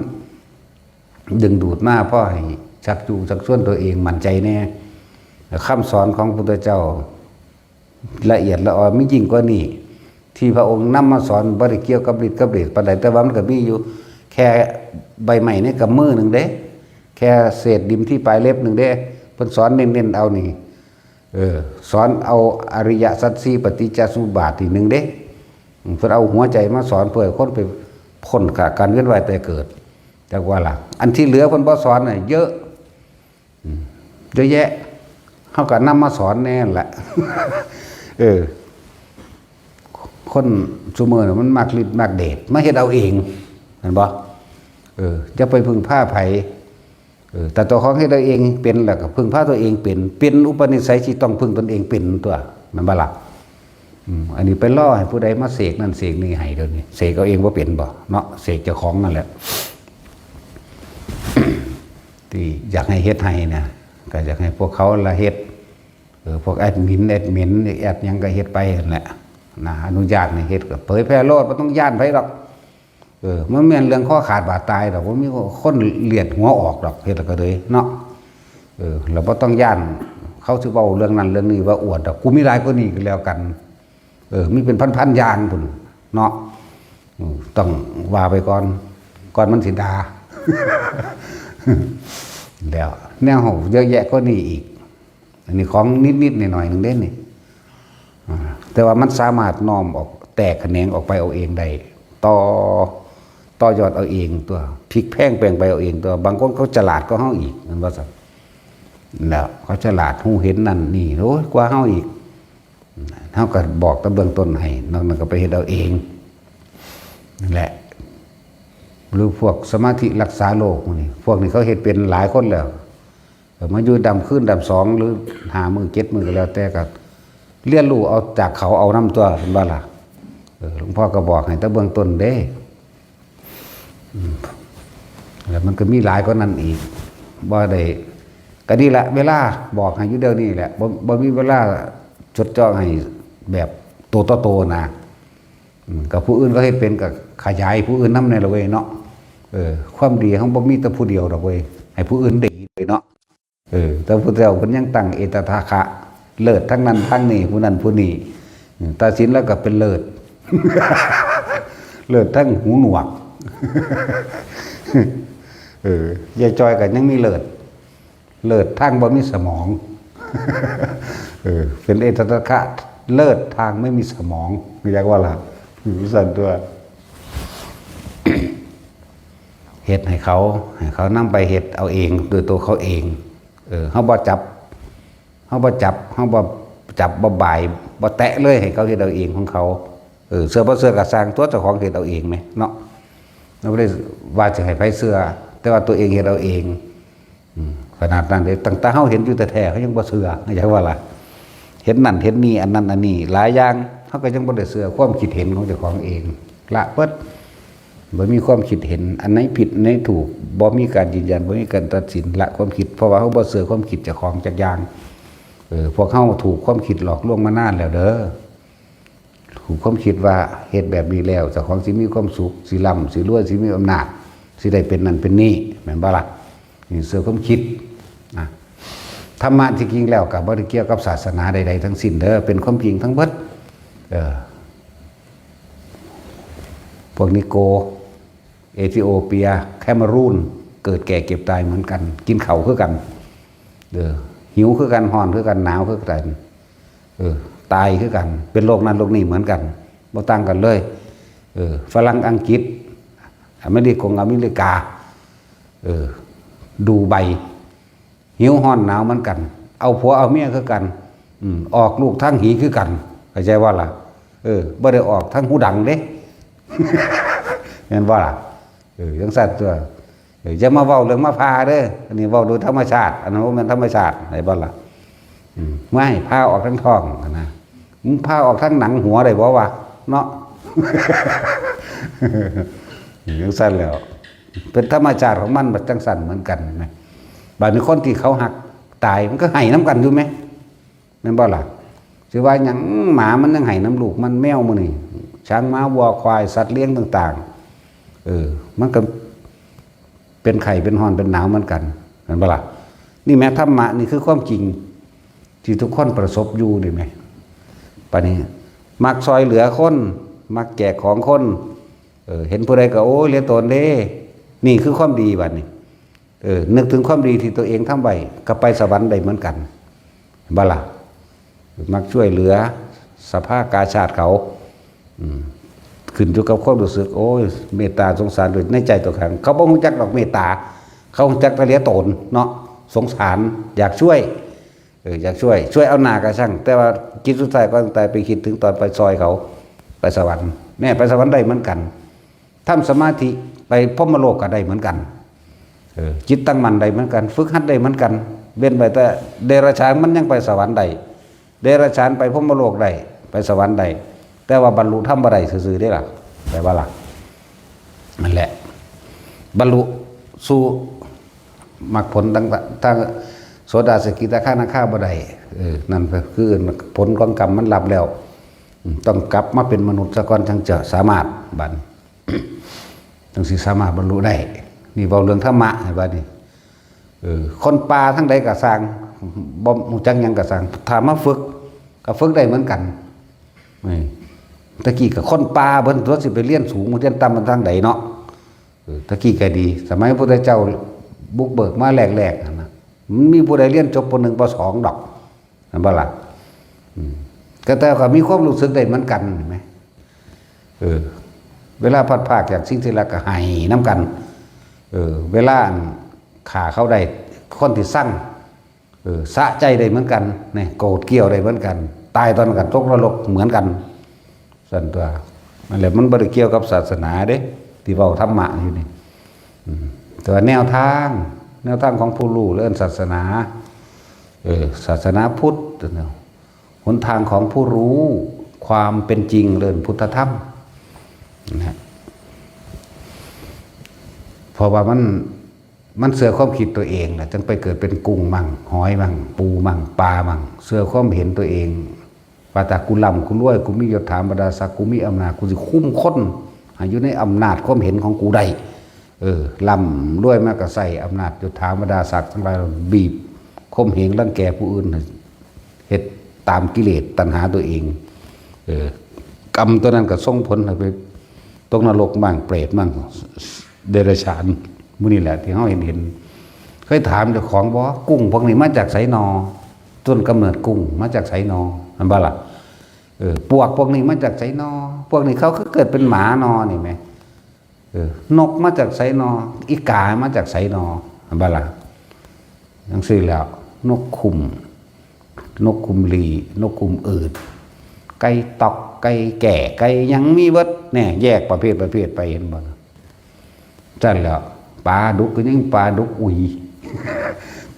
ดึงดูดมา พอให้ชักจูงชักชวนตัวเองมั่นใจแหน่ คำสอนของพระพุทธเจ้า ละเอียดละออ มียิ่งกว่านี้ ที่พระองค์นำมาสอนบ่ได้เกี่ยวกับฤทธิ์กับเดชปานใด แต่ว่ามันก็มีอยู่ แค่ใบไม้ในกำมือหนึ่งเด้ แค่เศษดินที่ปลายเล็บหนึ่งเด้ เพิ่นสอนเน้นๆเอานี่ เออ สอนเอาอริยสัจสี่ ปฏิจจสมุปบาทนี่หนึ่งเด้ เพิ่นเอาหัวใจมาสอนเพื่อให้คนไปพ้นจากการเวียนว่ายตายเกิด จักว่าล่ะ อันที่เหลือเพิ่นบ่สอนน่ะเยอะ อืม เยอะแยะ เฮาก็นำมาสอนแหน่แหละ เออ คนซุมื้อน่ะมันมักฤทธิ์มักเดช มาเฮ็ดเอาเอง แม่นบ่ เออ อย่าไปพึ่งพาไผ เออ แต่ตัวของเฮ็ดเอาเองเป็น แล้วก็พึ่งพาตัวเองเป็น เป็นอุปนิสัยที่ต้องพึ่งตนเองเป็นตัว แม่นบ่ล่ะ อืม อันนี้ไปรอให้ผู้ใดมาเสกนั่นเสกนี่ให้ เดี๋ยวนี้เสกเอาเองบ่เป็นบ่เนาะ เสกเจ้าของนั่นแหละ ที่อยากให้เฮ็ดให้นะ ก็อยากให้พวกเขาละเฮ็ด เออ พวกแอดมิน แอดมิน แอดหยังก็เฮ็ดไปนั่นแหละนะ อนุญาตให้เฮ็ดก็เผยแพร่โลด บ่ต้องย้านไผดอก เออ มันแม่นเรื่องคอขาดบาดตายดอก บ่มีคนเลียดหัวออกดอก เฮ็ดแล้วก็เลยเนาะ เออ เราบ่ต้องย้าน เขาสิเว้าเรื่องนั้นเรื่องนี้ว่าอวดดอก กูมีหลายกว่านี้ก็แล้วกัน เออ มีเป็นพันๆอย่างพุ้นเนาะ อืม ต้องว่าไปก่อน ก่อนมันสิด่า แล้ว แนวเฮาเยอะแยะกว่านี้อีก อันนี้ของนิดๆหน่อยๆหนึ่งเด้นี่ อ่า แต่ว่ามันสามารถน้อมออก แตกแขนงออกไปเอาเองได้ ต่อ ต่อยอดเอาเองตัว พลิกแพลงแปลงไปเอาเองตัว บางคนเขาฉลาดกว่าเฮาอีก แม่นบ่ซั่น แล้วเขาฉลาด ฮู้เห็นนั่นนี่ โอ้ย กว่าเฮาอีก เฮาก็บอกแต่เบื้องต้นให้ นอกนั้นก็ไปเฮ็ดเอาเอง นั่นแหละ หรือพวกสมาธิรักษาโรคพวกนี้ พวกนี้เขาเฮ็ดเป็นหลายคนแล้ว เออ มาอยู่ดำคืนดำสอง หรือห้ามื้อเจ็ดมื้อก็แล้วแต่ ก็เรียนรู้เอาจากเขาเอานำตัว แม่นบ่ล่ะ เออ หลวงพ่อก็บอกให้แต่เบื้องต้นเด้ อืม แล้วมันก็มีหลายกว่านั้นอีก บ่ได้ ก็นี่แหละ เวลาบอกให้อยู่เดี๋ยวนี้แหละ บ่ บ่มีเวลาจดจ่อให้แบบโตต่อโตนะ อืม กับผู้อื่นเขาเฮ็ดเป็นก็ขยายผู้อื่นนำแหน่ละเว้ยเนาะ เออ ความดีเฮาบ่มีแต่ผู้เดียวดอกเว้ย ให้ผู้อื่นได้ยินเลยเนาะ เออ แต่พุทธเจ้าเพิ่นยังตั้งเอตทัคคะ เลิศทั้งนั้นทั้งนี้ ผู้นั้นผู้นี้ อืม ตัดสินแล้วก็เป็นเลิศ เลิศทั้งหูหนวก เออ ยายจอยก็ยังมีเลิศ เลิศทางบ่มีสมอง เออ เป็นเอตทัคคะ เลิศทางไม่มีสมอง เรียกว่าล่ะ อยู่ซั่นตัว เฮ็ดให้เขา ให้เขานำไปเฮ็ดเอาเอง ด้วยตัวเขาเอง เออ เฮาบ่จับ เฮาบ่จับ เฮาบ่จับ บ่บ่าย บ่แตะเลย ให้เขาเฮ็ดเอาเองของเขา เออ เชื่อบ่เชื่อก็ซ่างตัว เจ้าของเฮ็ดเอาเองแหมเนาะ เราบ่ได้ว่าสิให้ไผเชื่อ แต่ว่าตัวเองเฮ็ดเอาเอง อืม ขนาดนั้นเด้ ตั้งแต่เฮาเห็นอยู่แท้ๆ เขายังบ่เชื่อ เข้าใจว่าล่ะ เห็นนั่นเห็นนี่ อันนั้นอันนี้ หลายอย่าง เขาก็ยังบ่ได้เชื่อความคิดเห็นของเจ้าของเอง ละเบิด บ่มีความคิดเห็น อันไหนผิดอันไหนถูก บ่มีการยืนยัน บ่มีการตัดสิน ละความคิด เพราะว่าเฮาบ่เชื่อความคิดเจ้าของจักอย่าง เออ พวกเฮาถูกความคิดหลอกลวงมานานแล้วเด้อ ถูกความคิดว่าเฮ็ดแบบนี้แล้ว เจ้าของสิมีความสุข สิร่ำ สิรวย สิมีอำนาจ สิได้เป็นนั่นเป็นนี่ แม่นบ่ล่ะ นี่เชื่อความคิดนะ ธรรมะที่จริงแล้วก็บ่ได้เกี่ยวกับศาสนาใดๆทั้งสิ้นเด้อ เป็นความจริงทั้งเบิด เออ พวกนิโกร เอธิโอเปีย แคเมรูน เกิดแก่เจ็บตายเหมือนกัน กินข้าวคือกัน เออ หิวคือกัน ร้อนคือกัน หนาวคือกัน เออ ตายคือกัน เป็นโรคนั้นโรคนี้เหมือนกัน บ่ต่างกันเลย เออ ฝรั่ง อังกฤษ อเมริกงอเมริกา เออ ดูไบ หิวร้อนหนาวเหมือนกัน เอาผัวเอาเมียคือกัน อืม ออกลูกทางหีคือกัน เข้าใจบ่ล่ะ เออ บ่ได้ออกทางหูดังเด้ แม่นบ่ล่ะ เออ จั่งซั้นตั๊ว เออ อย่ามาเว้าเรื่องมาผ่าเด้อ อันนี้เว้าโดยธรรมชาติ อันนั้นบ่แม่นธรรมชาติ ได้บ่ล่ะ อืม ไม่ ผ่าออกทางท้องนะ มึงผ่าออกทางหนังหัวได้บ่วะ เนาะ จั่งซั้นแล้ว เป็นธรรมชาติของมัน บัดจั่งซั้นเหมือนกันนะ บัดนี้คนที่เขาฮักตายมันก็ไห้นำกันอยู่แหม แม่นบ่ล่ะ สิว่าหยัง หมามันยังไห้นำลูกมัน แมวมื้อนี้ ช้าง ม้า วัว ควาย สัตว์เลี้ยงต่างๆ เออ มันก็เป็นไข้เป็นร้อนเป็นหนาวเหมือนกัน แม่นบ่ล่ะ นี่แหม ธรรมะนี่คือความจริง ที่ทุกคนประสบอยู่นี่แหม บัดนี้ มักซอยเหลือคน มักแจกของคน เออ เห็นผู้ใดก็ โอ้ย เหลือตนเด้ นี่คือความดีบัดนี้ เออ นึกถึงความดีที่ตัวเองทำไว้ ก็ไปสวรรค์ได้เหมือนกัน บ่ล่ะ มักช่วยเหลือสภากาชาดเขา อืม ขึ้นอยู่กับความรู้สึก โอ้ย เมตตาสงสารด้วยในใจตัวเอง เขาบ่ฮู้จักดอกเมตตา เขาฮู้จักแต่เหลือตนเนาะ สงสาร อยากช่วย เออ อยากช่วย ช่วยเอาหน้าก็ช่าง แต่ว่าจิตสุดท้ายก่อนตายไปคิดถึงตอนไปซอยเขา ไปสวรรค์ แน่ ไปสวรรค์ได้เหมือนกัน ทำสมาธิไปพรหมโลกก็ได้เหมือนกัน เออ จิตตั้งมั่นได้เหมือนกัน ฝึกหัดได้เหมือนกัน เว้นไปแต่เดรัจฉานมันยังไปสวรรค์ได้ เดรัจฉานไปพรหมโลกได้ ไปสวรรค์ได้ แต่ว่าบรรลุธรรมบ่ได้ซื่อๆเด้ล่ะ แปลว่าล่ะ นั่นแหละ บรรลุสู่มรรคผลทั้ง ทั้งโสดา สกิทาคานาคาบ่ได้ เออ นั่นก็คือผลของกรรมมันรับแล้ว อืม ต้องกลับมาเป็นมนุษย์ซะก่อน จั่งจะสามารถบัด จั่งสิสามารถบรรลุได้ นี่เว้าเรื่องธรรมะ เห็นบ่นี่ เออ คนป่าทางใดก็ซ่าง บ่ฮู้จักหยังก็ซ่าง ถ้ามาฝึก ก็ฝึกได้เหมือนกัน นี่ ตะกี้ก็คนป่าเพิ่นตั๊ว สิไปเรียนสูง เรียนต่ำมันทางใดเนาะ เออ ตะกี้ก็ดี สมัยพระพุทธเจ้าบุกเบิกมาแรกๆหั่นนะ มันมีผู้ใดเรียนจบ ป.หนึ่ง ป.สอง ดอก แม่นบ่ล่ะ อืม ก็แต่ก็มีความรู้สึกได้เหมือนกัน เห็นไหม เออ เวลาพลัดพรากจากสิ่งที่รักก็ไห้นำกัน เออ เวลาอันฆ่าเขาได้ คนที่ซัง เออ สะใจได้เหมือนกัน นี่ โกรธเกรี้ยวได้เหมือนกัน ตายตอนนั้นก็ตกนรกเหมือนกัน ซั่นตั๊ว นั่นแหละ มันบ่ได้เกี่ยวกับศาสนาเด้ ที่เว้าธรรมะอยู่นี่ อืม แต่ว่าแนวทาง แนวทางของผู้รู้ เอิ้นศาสนา เออ ศาสนาพุทธเนาะ หนทางของผู้รู้ ความเป็นจริง เอิ้นพุทธธรรมนะ เพราะว่ามัน มันเชื่อความคิดตัวเองน่ะ จั่งไปเกิดเป็นกุ้งมั่ง หอยมั่ง ปูมั่ง ปลามั่ง เชื่อความเห็นตัวเอง ว่าถ้ากูร่ำกูรวย กูมียศถาบรรดาศักดิ์ กูมีอำนาจ กูสิคุมคนให้อยู่ในอำนาจความเห็นของกูได้ เออ ร่ำรวยมาก็ใช้อำนาจยศถาบรรดาศักดิ์ทั้งหลายบีบข่มเหงรังแกผู้อื่น เฮ็ดตามกิเลสตัณหาตัวเอง เออ กรรมตัวนั้นก็ส่งผลให้ไปตกนรกมั่ง เปรตมั่ง เดรัจฉาน หมู่นี้แหละที่เฮาเห็นเห็น เคยถามเจ้าของบ่ กุ้งพวกนี้มาจากไสนอ ต้นกำเนิดกุ้งมาจากไสนอ แม่นบ่ล่ะ เออ ปวกพวกนี้มาจากไสนอ พวกนี้เขาคือเกิดเป็นหมานอ นี่แหม เออ นกมาจากไสนอ อีกามาจากไสนอ แม่นบ่ล่ะ จั่งซี้แหล้ว นกคุ้ม นกคุ้มหลี้ นกคุ้มอืด ไก่ต๊อก ไก่แจ้ ไก่หยังมีเบิด แน่ แยกประเภทประเภทไป เห็นบ่ล่ะ ซั่นแหล้ว ปลาดุกก็ยังปลาดุกอุ๋ย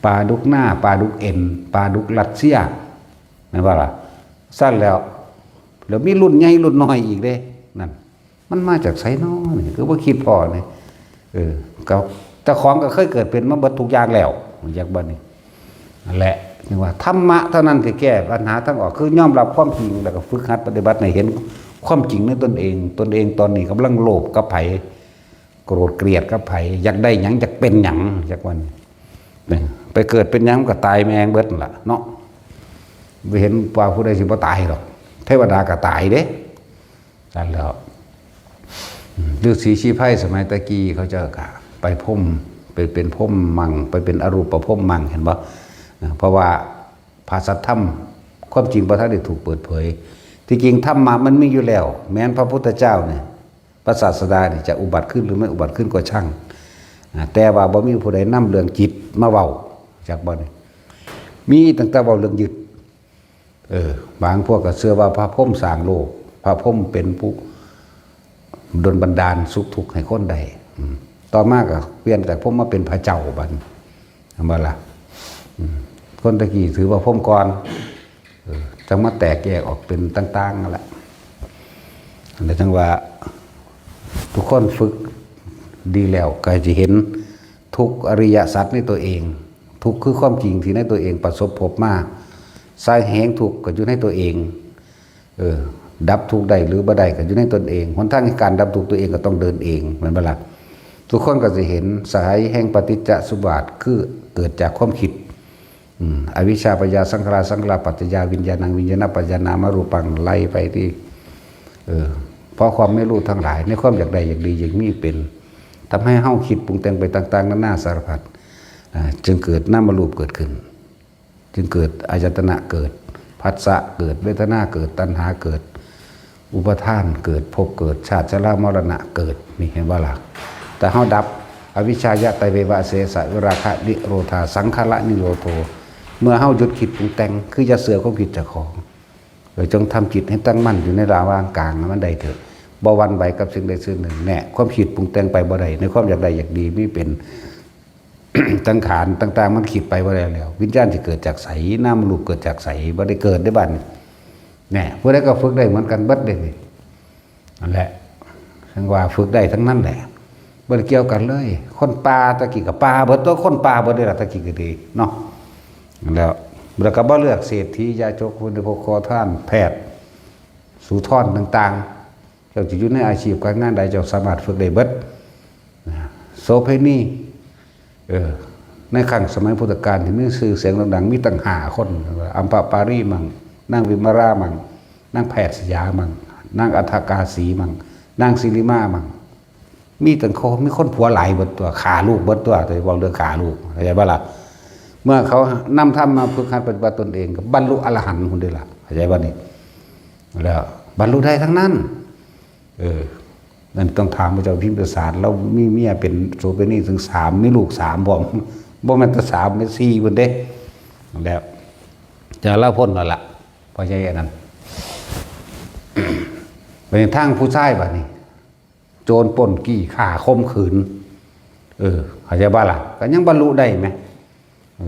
ปลาดุกนา ปลาดุกเอ็น ปลาดุกรัสเซีย แม่นบ่ล่ะ ซั่นแหล้ว แล้วมีรุ่นใหญ่รุ่นน้อยอีกเด้ นั่น มันมาจากไสน้อนี่ คือบ่คิดพ้อนี่ เออ ก็เจ้าของก็เคยเกิดเป็นมาเบิดทุกอย่างแล้ว จักบ่นี่ นั่นแหละ นี่ว่าธรรมะเท่านั้นที่แก้ปัญหาทางออก คือยอมรับความจริง แล้วก็ฝึกหัดปฏิบัติให้เห็นความจริงในตนเอง ตนเองตอนนี้กำลังโลภกับไผ โกรธเกลียดกับไผ อยากได้หยัง อยากเป็นหยัง จักบ่นี่ เนี่ย ไปเกิดเป็นหยังมันก็ตายแม่งเบิดนั่นล่ะเนาะ บ่เห็นว่าผู้ใดสิบ่ตายดอก เทวดาก็ตายเด้ นั่นแหล้ว ฤๅษีชีไพรสมัยตะกี้เขาเจ้าก็ไปพรหม ไปเป็นพรหมมั่ง ไปเป็นอรูปพรหมมั่ง เห็นบ่ เพราะว่าพระสัทธรรม ความจริงบ่ทันได้ถูกเปิดเผย ที่จริงธรรมะมันมีอยู่แล้ว แม้นพระพุทธเจ้าเนี่ย พระศาสดานี่จะอุบัติขึ้นหรือไม่อุบัติขึ้นก็ช่าง อ่า แต่ว่าบ่มีผู้ใดนำเรื่องจิตมาเว้า จักบ่นี่ มีตั้งแต่เว้าเรื่องยึด เออ บางพวกก็เชื่อว่าพระพรหมสร้างโลก พระพรหมเป็นผู้ดลบันดาลสุขทุกข์ให้คนได้ อืม ต่อมาก็เปลี่ยนจากพรหมมาเป็นพระเจ้าบัดนี้ เห็นบ่ล่ะ อืม คนตะกี้ถือว่าพรหมก่อน เออ จังมาแตกแยกออกเป็นต่างๆนั่นแหละ อันนี้จังว่า ทุกคนฝึกดีแล้วก็จะเห็นทุกข์อริยสัจในตัวเอง ทุกข์คือความจริงที่ในตัวเองประสบพบมา สาเหตุแห่งทุกข์ก็อยู่ในตัวเอง เออ ดับทุกข์ได้หรือบ่ได้ก็อยู่ในตนเอง หนทางแห่งการดับทุกข์ตัวเองก็ต้องเดินเอง แม่นบ่ล่ะ ทุกคนก็จะเห็นสาเหตุแห่งปฏิจจสมุปบาทคือเกิดจากความคิด อืม อวิชชาปัจจยาสังขารา สังขาราปัจจยาวิญญาณัง วิญญาณปัจจยานามรูปัง ไล่ไปที่ เออ เพราะความไม่รู้ทั้งหลาย ในความอยากได้อยากดีอยากมีเป็น ทำให้เฮาคิดปรุงแต่งไปต่างๆนานาสารพัด อ่า จึงเกิดนามรูปเกิดขึ้น จึงเกิดอายตนะเกิด ผัสสะเกิด เวทนาเกิด ตัณหาเกิด อุปาทานเกิด ภพเกิด ชาติชรามรณะเกิด นี่เห็นบ่ล่ะ แต่เฮาดับ อวิชชายะตะเววะเสสะวิราคะนิโรธา สังขารนิโรโธ เมื่อเฮาหยุดคิดปรุงแต่ง คืออย่าเชื่อความคิดเจ้าของ เออ จงทำจิตให้ตั้งมั่นอยู่ในระหว่างกลางให้มันได้เถอะ บ่หวั่นไหวกับสิ่งใดสิ่งหนึ่ง แน่ ความคิดปรุงแต่งไปบ่ได้ ในความอยากได้อยากดีมีเป็น สังขารต่างๆมันคิดไปบ่ได้แล้ว วิญญาณสิเกิดจากไส นามรูปเกิดจากไส บ่ได้เกิดได้บัดนี้ แน่ ผู้ใดก็ฝึกได้เหมือนกันเบิดเลยนี่ นั่นแหละ จังว่าฝึกได้ทั้งนั้นแหละ บ่ได้เกี่ยวกันเลย คนป่าตะกี้ก็ป่าเบิดตัว คนป่าเบิดเด้ล่ะตะกี้ก็ดีเนาะ แล้ว แล้วก็บ่เลือกเศรษฐียาจก ผู้ใด พวกขอทาน แพทย์ สูทรต่างๆ เจ้าจะอยู่ในอาชีพการงานใด เจ้าสามารถฝึกได้เบิด นะ โสเภณี เออ ในครั้งสมัยพุทธกาลที่มีชื่อเสียงโด่งดัง มีตั้งห้าคน อัมพปารีมัง นางวิมลามัง นางแพทย์สยามัง นางอัฏฐกาสีมัง นางสิริมามัง มีตั้งคน มีคนผัวหลายเบิดตัว ฆ่าลูกเบิดตัว แต่เว้าเรื่องฆ่าลูก เข้าใจบ่ล่ะ เมื่อเขานำธรรมมาฝึกหัดปฏิบัติตนเอง ก็บรรลุอรหันต์พุ้นเด้ล่ะ เข้าใจบ่นี่ แล้วบรรลุได้ทั้งนั้น เออ นั่นต้องถามพระเจ้าพิมพิสาร ลาวมีเมียเป็นโสเภณีถึงสาม มีลูกสามพร้อม บ่แม่นแต่สาม แม่นสี่พุ้นเด้ แล้ว แต่ลาวพ้นแล้วล่ะ พ่อใหญ่อันนั้น ไปทางผู้ชายบัดนี้ โจรปล้นจี้ฆ่าข่มขืน เออ เข้าใจบ่ล่ะ ก็ยังบรรลุได้ไหม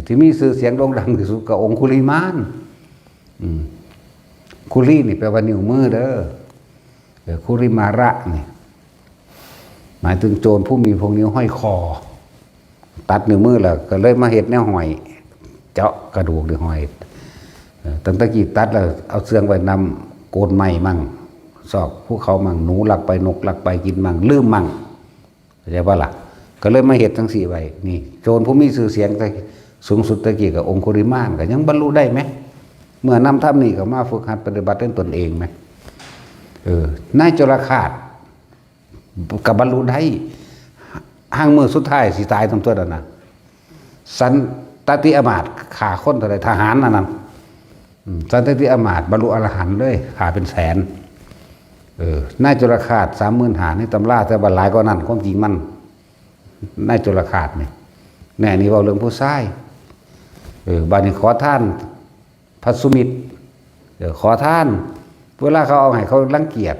ที่มีชื่อเสียงโด่งดังที่สุดก็องคุลิมาน อืม คุลินี่แปลว่านิ้วมือเด้อ เออ คุลิมาระนี่ หมายถึงโจรผู้มีพวงนิ้วห้อยคอ ตัดนิ้วมือแล้วก็เลยมาเฮ็ดแนวห้อย เจาะกระดูกนี่ห้อย เออ ตั้งแต่กี้ตัดแล้วเอาเสื่องไว้นำโคนไม้มั่ง ซอกภูเขามั่ง หนูลักไปนกลักไปกินมั่ง ลืมมั่ง เข้าใจบ่ล่ะ ก็เลยมาเฮ็ดจั่งซี้ไว้ นี่ โจรผู้มีชื่อเสียงแต่สูงสุดตะกี้ก็องคุลิมาน ก็ยังบรรลุได้ไหม เมื่อนำธรรมนี่ก็มาฝึกหัดปฏิบัติด้วยตนเองไหม เออ นายจุลฆาต ก็บรรลุได้ ห่างมื้อสุดท้ายสิตายต้องตัวนั้นนะ สันตติอมาตย์ฆ่าคนเท่าใด ทหารอันนั้น อืม สันตติอมาตย์บรรลุอรหันต์เลย ฆ่าเป็นแสน เออ นายจุลฆาต สามหมื่นห้า ในตำรา แต่ว่าหลายกว่านั้น ความจริงมัน นายจุลฆาตนี่ แน่ นี่เว้าเรื่องผู้ชาย เออ บัดนี้ขอทาน พระสุมิตร เออ ขอทาน เวลาเขาเอาให้เขารังเกียจ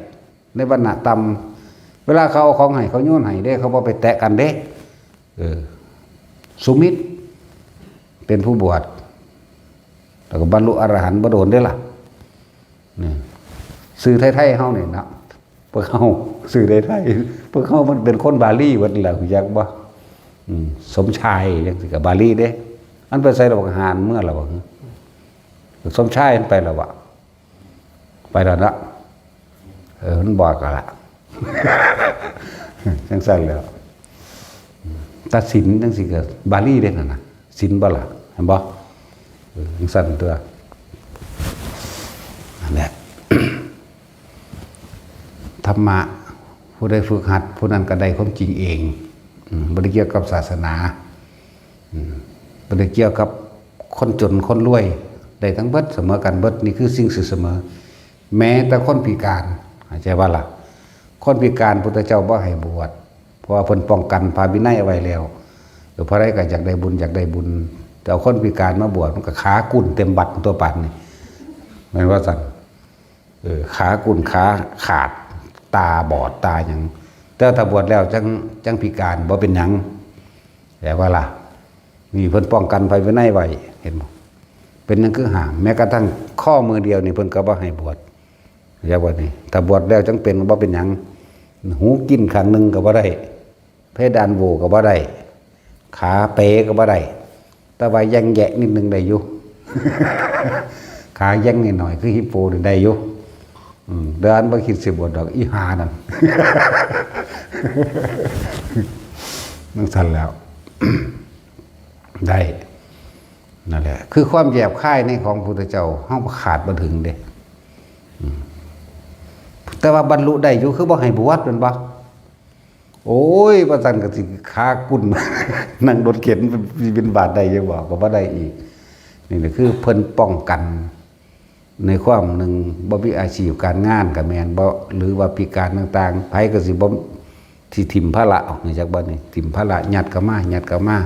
ในวรรณะต่ำ เวลาเขาเอาของให้เขาโยนให้เด้ เขาบ่ไปแตะกันเด้ เออ สุมิตร เป็นผู้บวช แล้วก็บรรลุอรหันต์บ่โดนเด้ล่ะ นี่ ชื่อไทยๆเฮานี่เนาะ พวกเขาซื้อได้ไทย พวกเขามันเป็นคนบาลีหมดแล้ว รู้จักบ่? อืม สมชายจังซี่ก็บาลีเด้ มันไปใส่ระหว่างหานเมืองแล้วบ่? สมชายมันไปแล้วบ่? ไปแล้วเนาะ เออ มันบอกกันละ จังซั่นแล้ว ตัดสินจังซี่ก็บาลีเด้นั่นน่ะ สินบ่ล่ะ เห็นบ่? เออ จังซั่นตัว นั่นแหละ ธรรมะ ผู้ใดฝึกหัด ผู้นั้นก็ได้ความจริงเอง อืม บ่ได้เกี่ยวกับศาสนา อืม บ่ได้เกี่ยวกับคนจนคนรวย ได้ทั้งเบิด เสมอกันเบิด นี่คือสิ่งสิเสมอ แม้แต่คนพิการ เข้าใจบ่ล่ะ? คนพิการพุทธเจ้าบ่ให้บวช เพราะว่าเพิ่นป้องกันพระวินัยเอาไว้แล้ว เออ ผู้ใดก็อยากได้บุญ อยากได้บุญ แต่เอาคนพิการมาบวช มันก็ขากุ่นเต็มวัดตัวปานนี่ แม่นว่าซั่น? เออ ขากุ่น ขาขาด ตาบอด ตาหยัง แต่ถ้าบวชแล้วจั่ง จั่งพิการ บ่เป็นหยัง แต่ว่าล่ะ นี่เพิ่นป้องกันพระวินัยไว้ เห็นบ่? เป็นหยังคือห้าม แม้กระทั่งข้อมือเดียวนี่เพิ่นก็บ่ให้บวช เรียกว่านี่ ถ้าบวชแล้วจั่งเป็น บ่เป็นหยัง หูกินข้างหนึ่งก็บ่ได้ เพดานโหว่ก็บ่ได้ ขาเป๋ก็บ่ได้ แต่ว่าแย่งแยะนิดนึงได้อยู่ ขาแย่งนิดหน่อยคือฮิปโปนี่ได้อยู่ อืม แต่อันบ่คิดสิบวชดอก อีหานั่น จั่งซั่นแล้ว ได้ นั่นแหละ คือความแยบคายในของพุทธเจ้า เฮาขาดบ่ถึงเด้ อืม แต่ว่าบรรลุได้อยู่ คือบ่ให้บวชแม่นบ่? โอ้ย ว่าซั่นก็สิขากุ่น นั่งรถเข็นไปบิณฑบาตได้อยู่บ่? ก็บ่ได้อีก นี่แหละคือเพิ่นป้องกัน ในความหนึ่ง บ่มีอาชีพการงานก็แม่น บ่ หรือว่าพิการต่างๆ ไผก็สิบ่ สิถิ่มภาระออก รู้จักบ่นี่ ถิ่มภาระ ยัดเข้ามา ยัดเข้ามา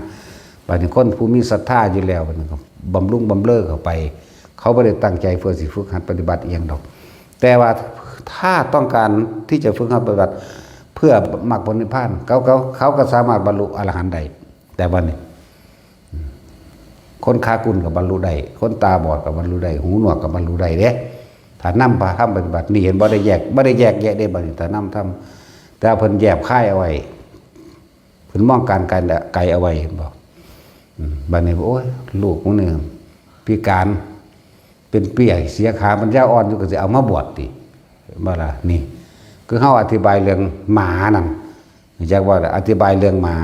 บัดนี้คนผู้มีศรัทธาอยู่แล้ว บัดนี้ก็บำรุงบำเรอเข้าไป เขาบ่ได้ตั้งใจเพื่อสิฝึกหัดปฏิบัติอีหยังดอก แต่ว่าถ้าต้องการที่จะฝึกหัดปฏิบัติ เพื่อมรรคผลนิพพาน เขา เขา เขาก็สามารถบรรลุอรหันต์ได้ แต่ว่านี่ คนขากุ่นก็บรรลุได้ คนตาบอดก็บรรลุได้ หูหนวกก็บรรลุได้เด้ ถ้านำพาทำปฏิบัติ นี่เห็นบ่ ได้แยก บ่ได้แยกแยะเด้ บัดนี้ ถ้านำทำ แต่เพิ่นแยบคายเอาไว้ เพิ่นมองการไกล ไกลเอาไว้ เห็นบ่? อืม บัดนี้ โอ้ย ลูกมึงนี่พิการ เป็นเปี้ยเสียขา ปัญญาอ่อนอยู่ ก็สิเอามาบวชติ เห็นบ่ล่ะ? นี่ คือเฮาอธิบายเรื่องหมานั่น รู้จักบ่ล่ะ? อธิบายเรื่องหมา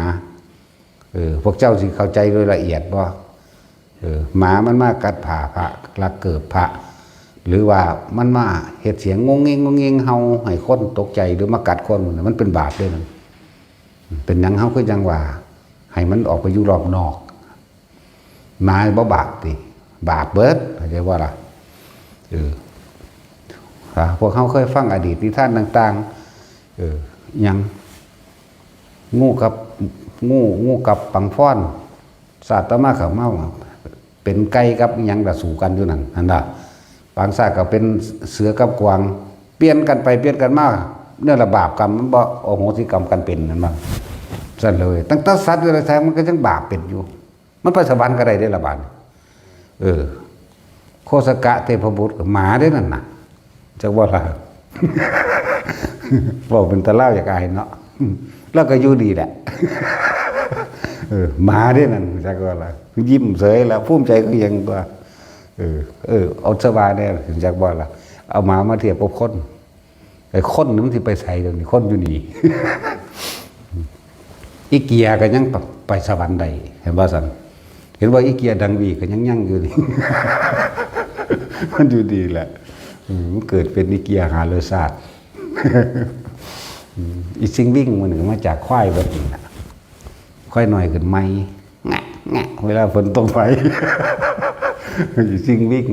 เออ พวกเจ้าสิเข้าใจโดยละเอียดบ่? เออ หมามันมากัดผ้าพระ ลักเกิบพระ หรือว่ามันมาเฮ็ดเสียงงงงิงงงงิง เห่าให้คนตกใจ หรือมากัดคน มันเป็นบาปเด้นั่น เป็นหยังเฮาคือจั่งว่า ให้มันออกไปอยู่รอบนอก หมาบ่บาปติ บาปเบิด เข้าใจบ่ล่ะ? เออ อ่า พวกเฮาเคยฟังอดีตนิทานต่างๆ เออ หยัง งูกับ งู งูกับปังฟ้อน ชาติต่อมาเขามาเป็นไก่กับหยังล่ะ สู้กันอยู่นั่น หั่นน่ะ ปางชาติก็เป็นเสือกับกวาง เปลี่ยนกันไปเปลี่ยนกันมา เนี่ยละบาปกรรมมันบ่อโหสิกรรมกันเป็น นั่นบ่ ซั่นเลย ตั้งแต่สัตว์เดรัจฉานมันก็ยังบาปเป็นอยู่ มันไปสวรรค์ก็ได้เด้ละบาด เออ โคสกะเทพบุตรก็หมาเด้นั่นน่ะ จักว่าล่ะ เว้าเป็นตาลาวอยากอายเนาะ แล้วก็อยู่ดีแหละ เออ หมาเด้นั่น จักว่าล่ะ ยิ้มเฉยแล้ว ภูมิใจคือหยังตัว เออ เออ เอาสบายแน่ จักว่าล่ะ เอาหมามาเทียบกับคน ไอ้คนนี่มันสิไปไสเดี๋ยวนี้ คนอยู่นี่ อีเกียก็ยังไปสวรรค์ได้ เห็นบ่ซั่น เห็นว่าอีเกียดังวีก็ยังยังอยู่นี่ มันอยู่ดีแหละ อืม มันเกิดเป็นอีเกียหารสชาติ อืม อีซิงวิ่งมันก็มาจากควายเบิดนี่ล่ะ ควายน้อยขึ้นใหม่ แงะ แงะ เวลาฝนตกไป อีซิงวิ่ง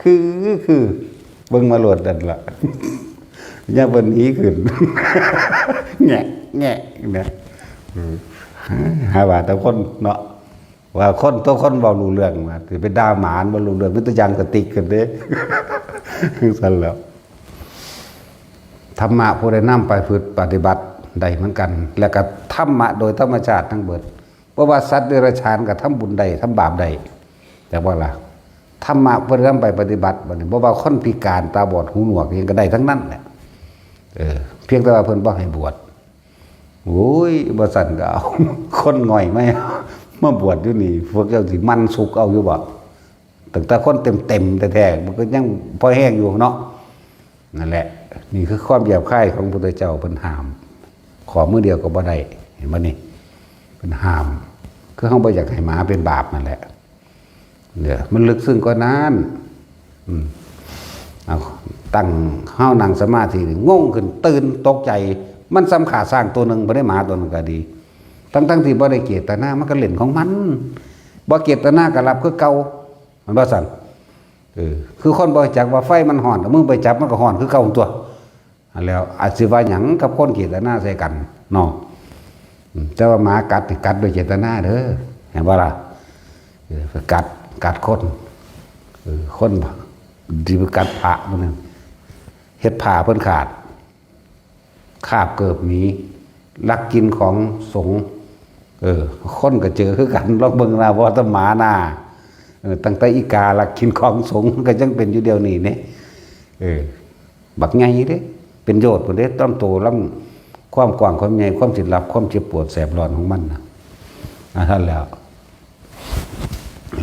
คือ คือ เบิ่งมาโลดนั่นล่ะ ยามเพิ่นหนีขึ้น แงะ แงะ นะ อืม หาว่าแต่คนเนาะ ว่าคน ตัวคนเว้ารู้เรื่อง ว่าสิไปด่าหมามันบ่รู้เรื่อง มีแต่ยางกระติกกันเด้ คือซั่นแหล้ว ธรรมะผู้ใดนำไปประพฤติปฏิบัติได้เหมือนกัน แล้วก็ธรรมะโดยธรรมชาติทั้งเบิด เพราะว่าสัตว์เดรัจฉานก็ทำบุญได้ ทำบาปได้ แต่ว่าล่ะ ธรรมะผู้ใดนำไปปฏิบัติ บัดนี้ บ่ว่าคนพิการ ตาบอด หูหนวก อิหยังก็ได้ทั้งนั้นแหละ เออ เพียงแต่ว่าเพิ่นบ่ให้บวช โอ้ย บ่ซั่นก็เอา คนง่อยมา มาบวชอยู่นี่ พวกเจ้าสิมันสุกเอาอยู่บ่ ตั้งแต่คนเต็มๆแท้ๆ มันก็ยังพอแฮงอยู่เนาะ นั่นแหละ นี่คือความหยาบคายของพระพุทธเจ้า เพิ่นห้าม ขอมือเดียวก็บ่ได้ เห็นบ่นี่ เพิ่นห้าม คือเฮาบ่อยากให้หมาเป็นบาปนั่นแหละ เนี่ย มันลึกซึ้งกว่านั้น อืม เอา ตั้ง เฮานั่งสมาธินี่ งงขึ้น ตื่น ตกใจ มันส่ำฆ่าช้างตัวหนึ่ง บ่ได้หมาตัวหนึ่งก็ดี ทั้งๆที่บ่ได้เจตนา มันก็เล่นของมัน บ่เจตนาก็หลับคือเก่า มันว่าซั่น เออ คือคนบ่รู้จักว่าไฟมันฮ้อน มึงไปจับมันก็ฮ้อนคือเก่าตัว อันแล้วอาจสิว่าหยังกับคนเจตนาใส่กันเนาะ อืม แต่ว่าหมากัดนี่กัดโดยเจตนาเด้อ เห็นบ่ล่ะ เออ ไปกัด กัดคน เออ คนสิไปกัดพระมันนั่น เฮ็ดผ้าเพิ่นขาด คาบเกิบหนี ลักกินของสงฆ์ เออ คนก็เจอคือกัน ลองเบิ่งนะ บ่แต่หมานา เออ ตั้งแต่อีกาลักกินของสงฆ์ ก็ยังเป็นอยู่เดี๋ยวนี้เนี่ย เออ บักใหญ่เด้ เป็นโยชน์พุ้นเด้ ตามโตลำ ความกว้างความใหญ่ ความสิรับ ความเจ็บปวดแสบร้อนของมันนะ อ่ะ ท่านแล้ว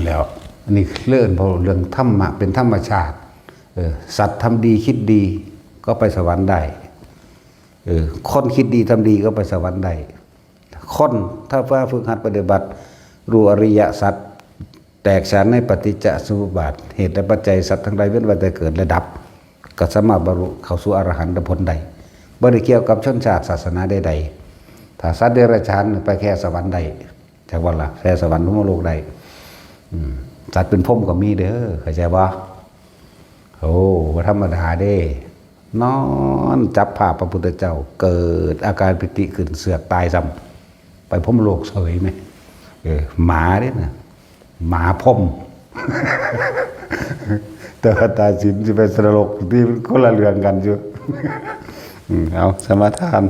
แล้ว อันนี้เรื่อง เพราะเรื่องธรรมะเป็นธรรมชาติ เออ สัตว์ทำดีคิดดีก็ไปสวรรค์ได้ เออ คนคิดดีทำดีก็ไปสวรรค์ได้ คนถ้าว่าฝึกหัดปฏิบัติ รู้อริยสัจ แตกฉานในปฏิจจสมุปบาท เหตุและปัจจัย สัตว์ทั้งหลายเว้นไว้แต่เกิดและดับ ก็สามารถบรรลุเข้าสู่อรหันตผลได้ บ่ได้เกี่ยวกับชนชาติศาสนาใดๆ ถ้าสัตว์เดรัจฉานไปแค่สวรรค์ได้ จักว่าล่ะ แค่สวรรค์พรหมโลกได้ อืม สัตว์เป็นพรหมก็มีเด้อ เข้าใจบ่ โอ้ บ่ธรรมดาเด้ นอนจับภาพพระพุทธเจ้า เกิดอาการปีติขึ้น เสือกตายซ้ำ ไปพรหมโลกเสยไหม เออ หมาเด้นะ หมาพรหม แต่ว่าตายศีลสิไปนรก ที่มันคนละเรื่องกันอยู่ อืม เอา สมาทาน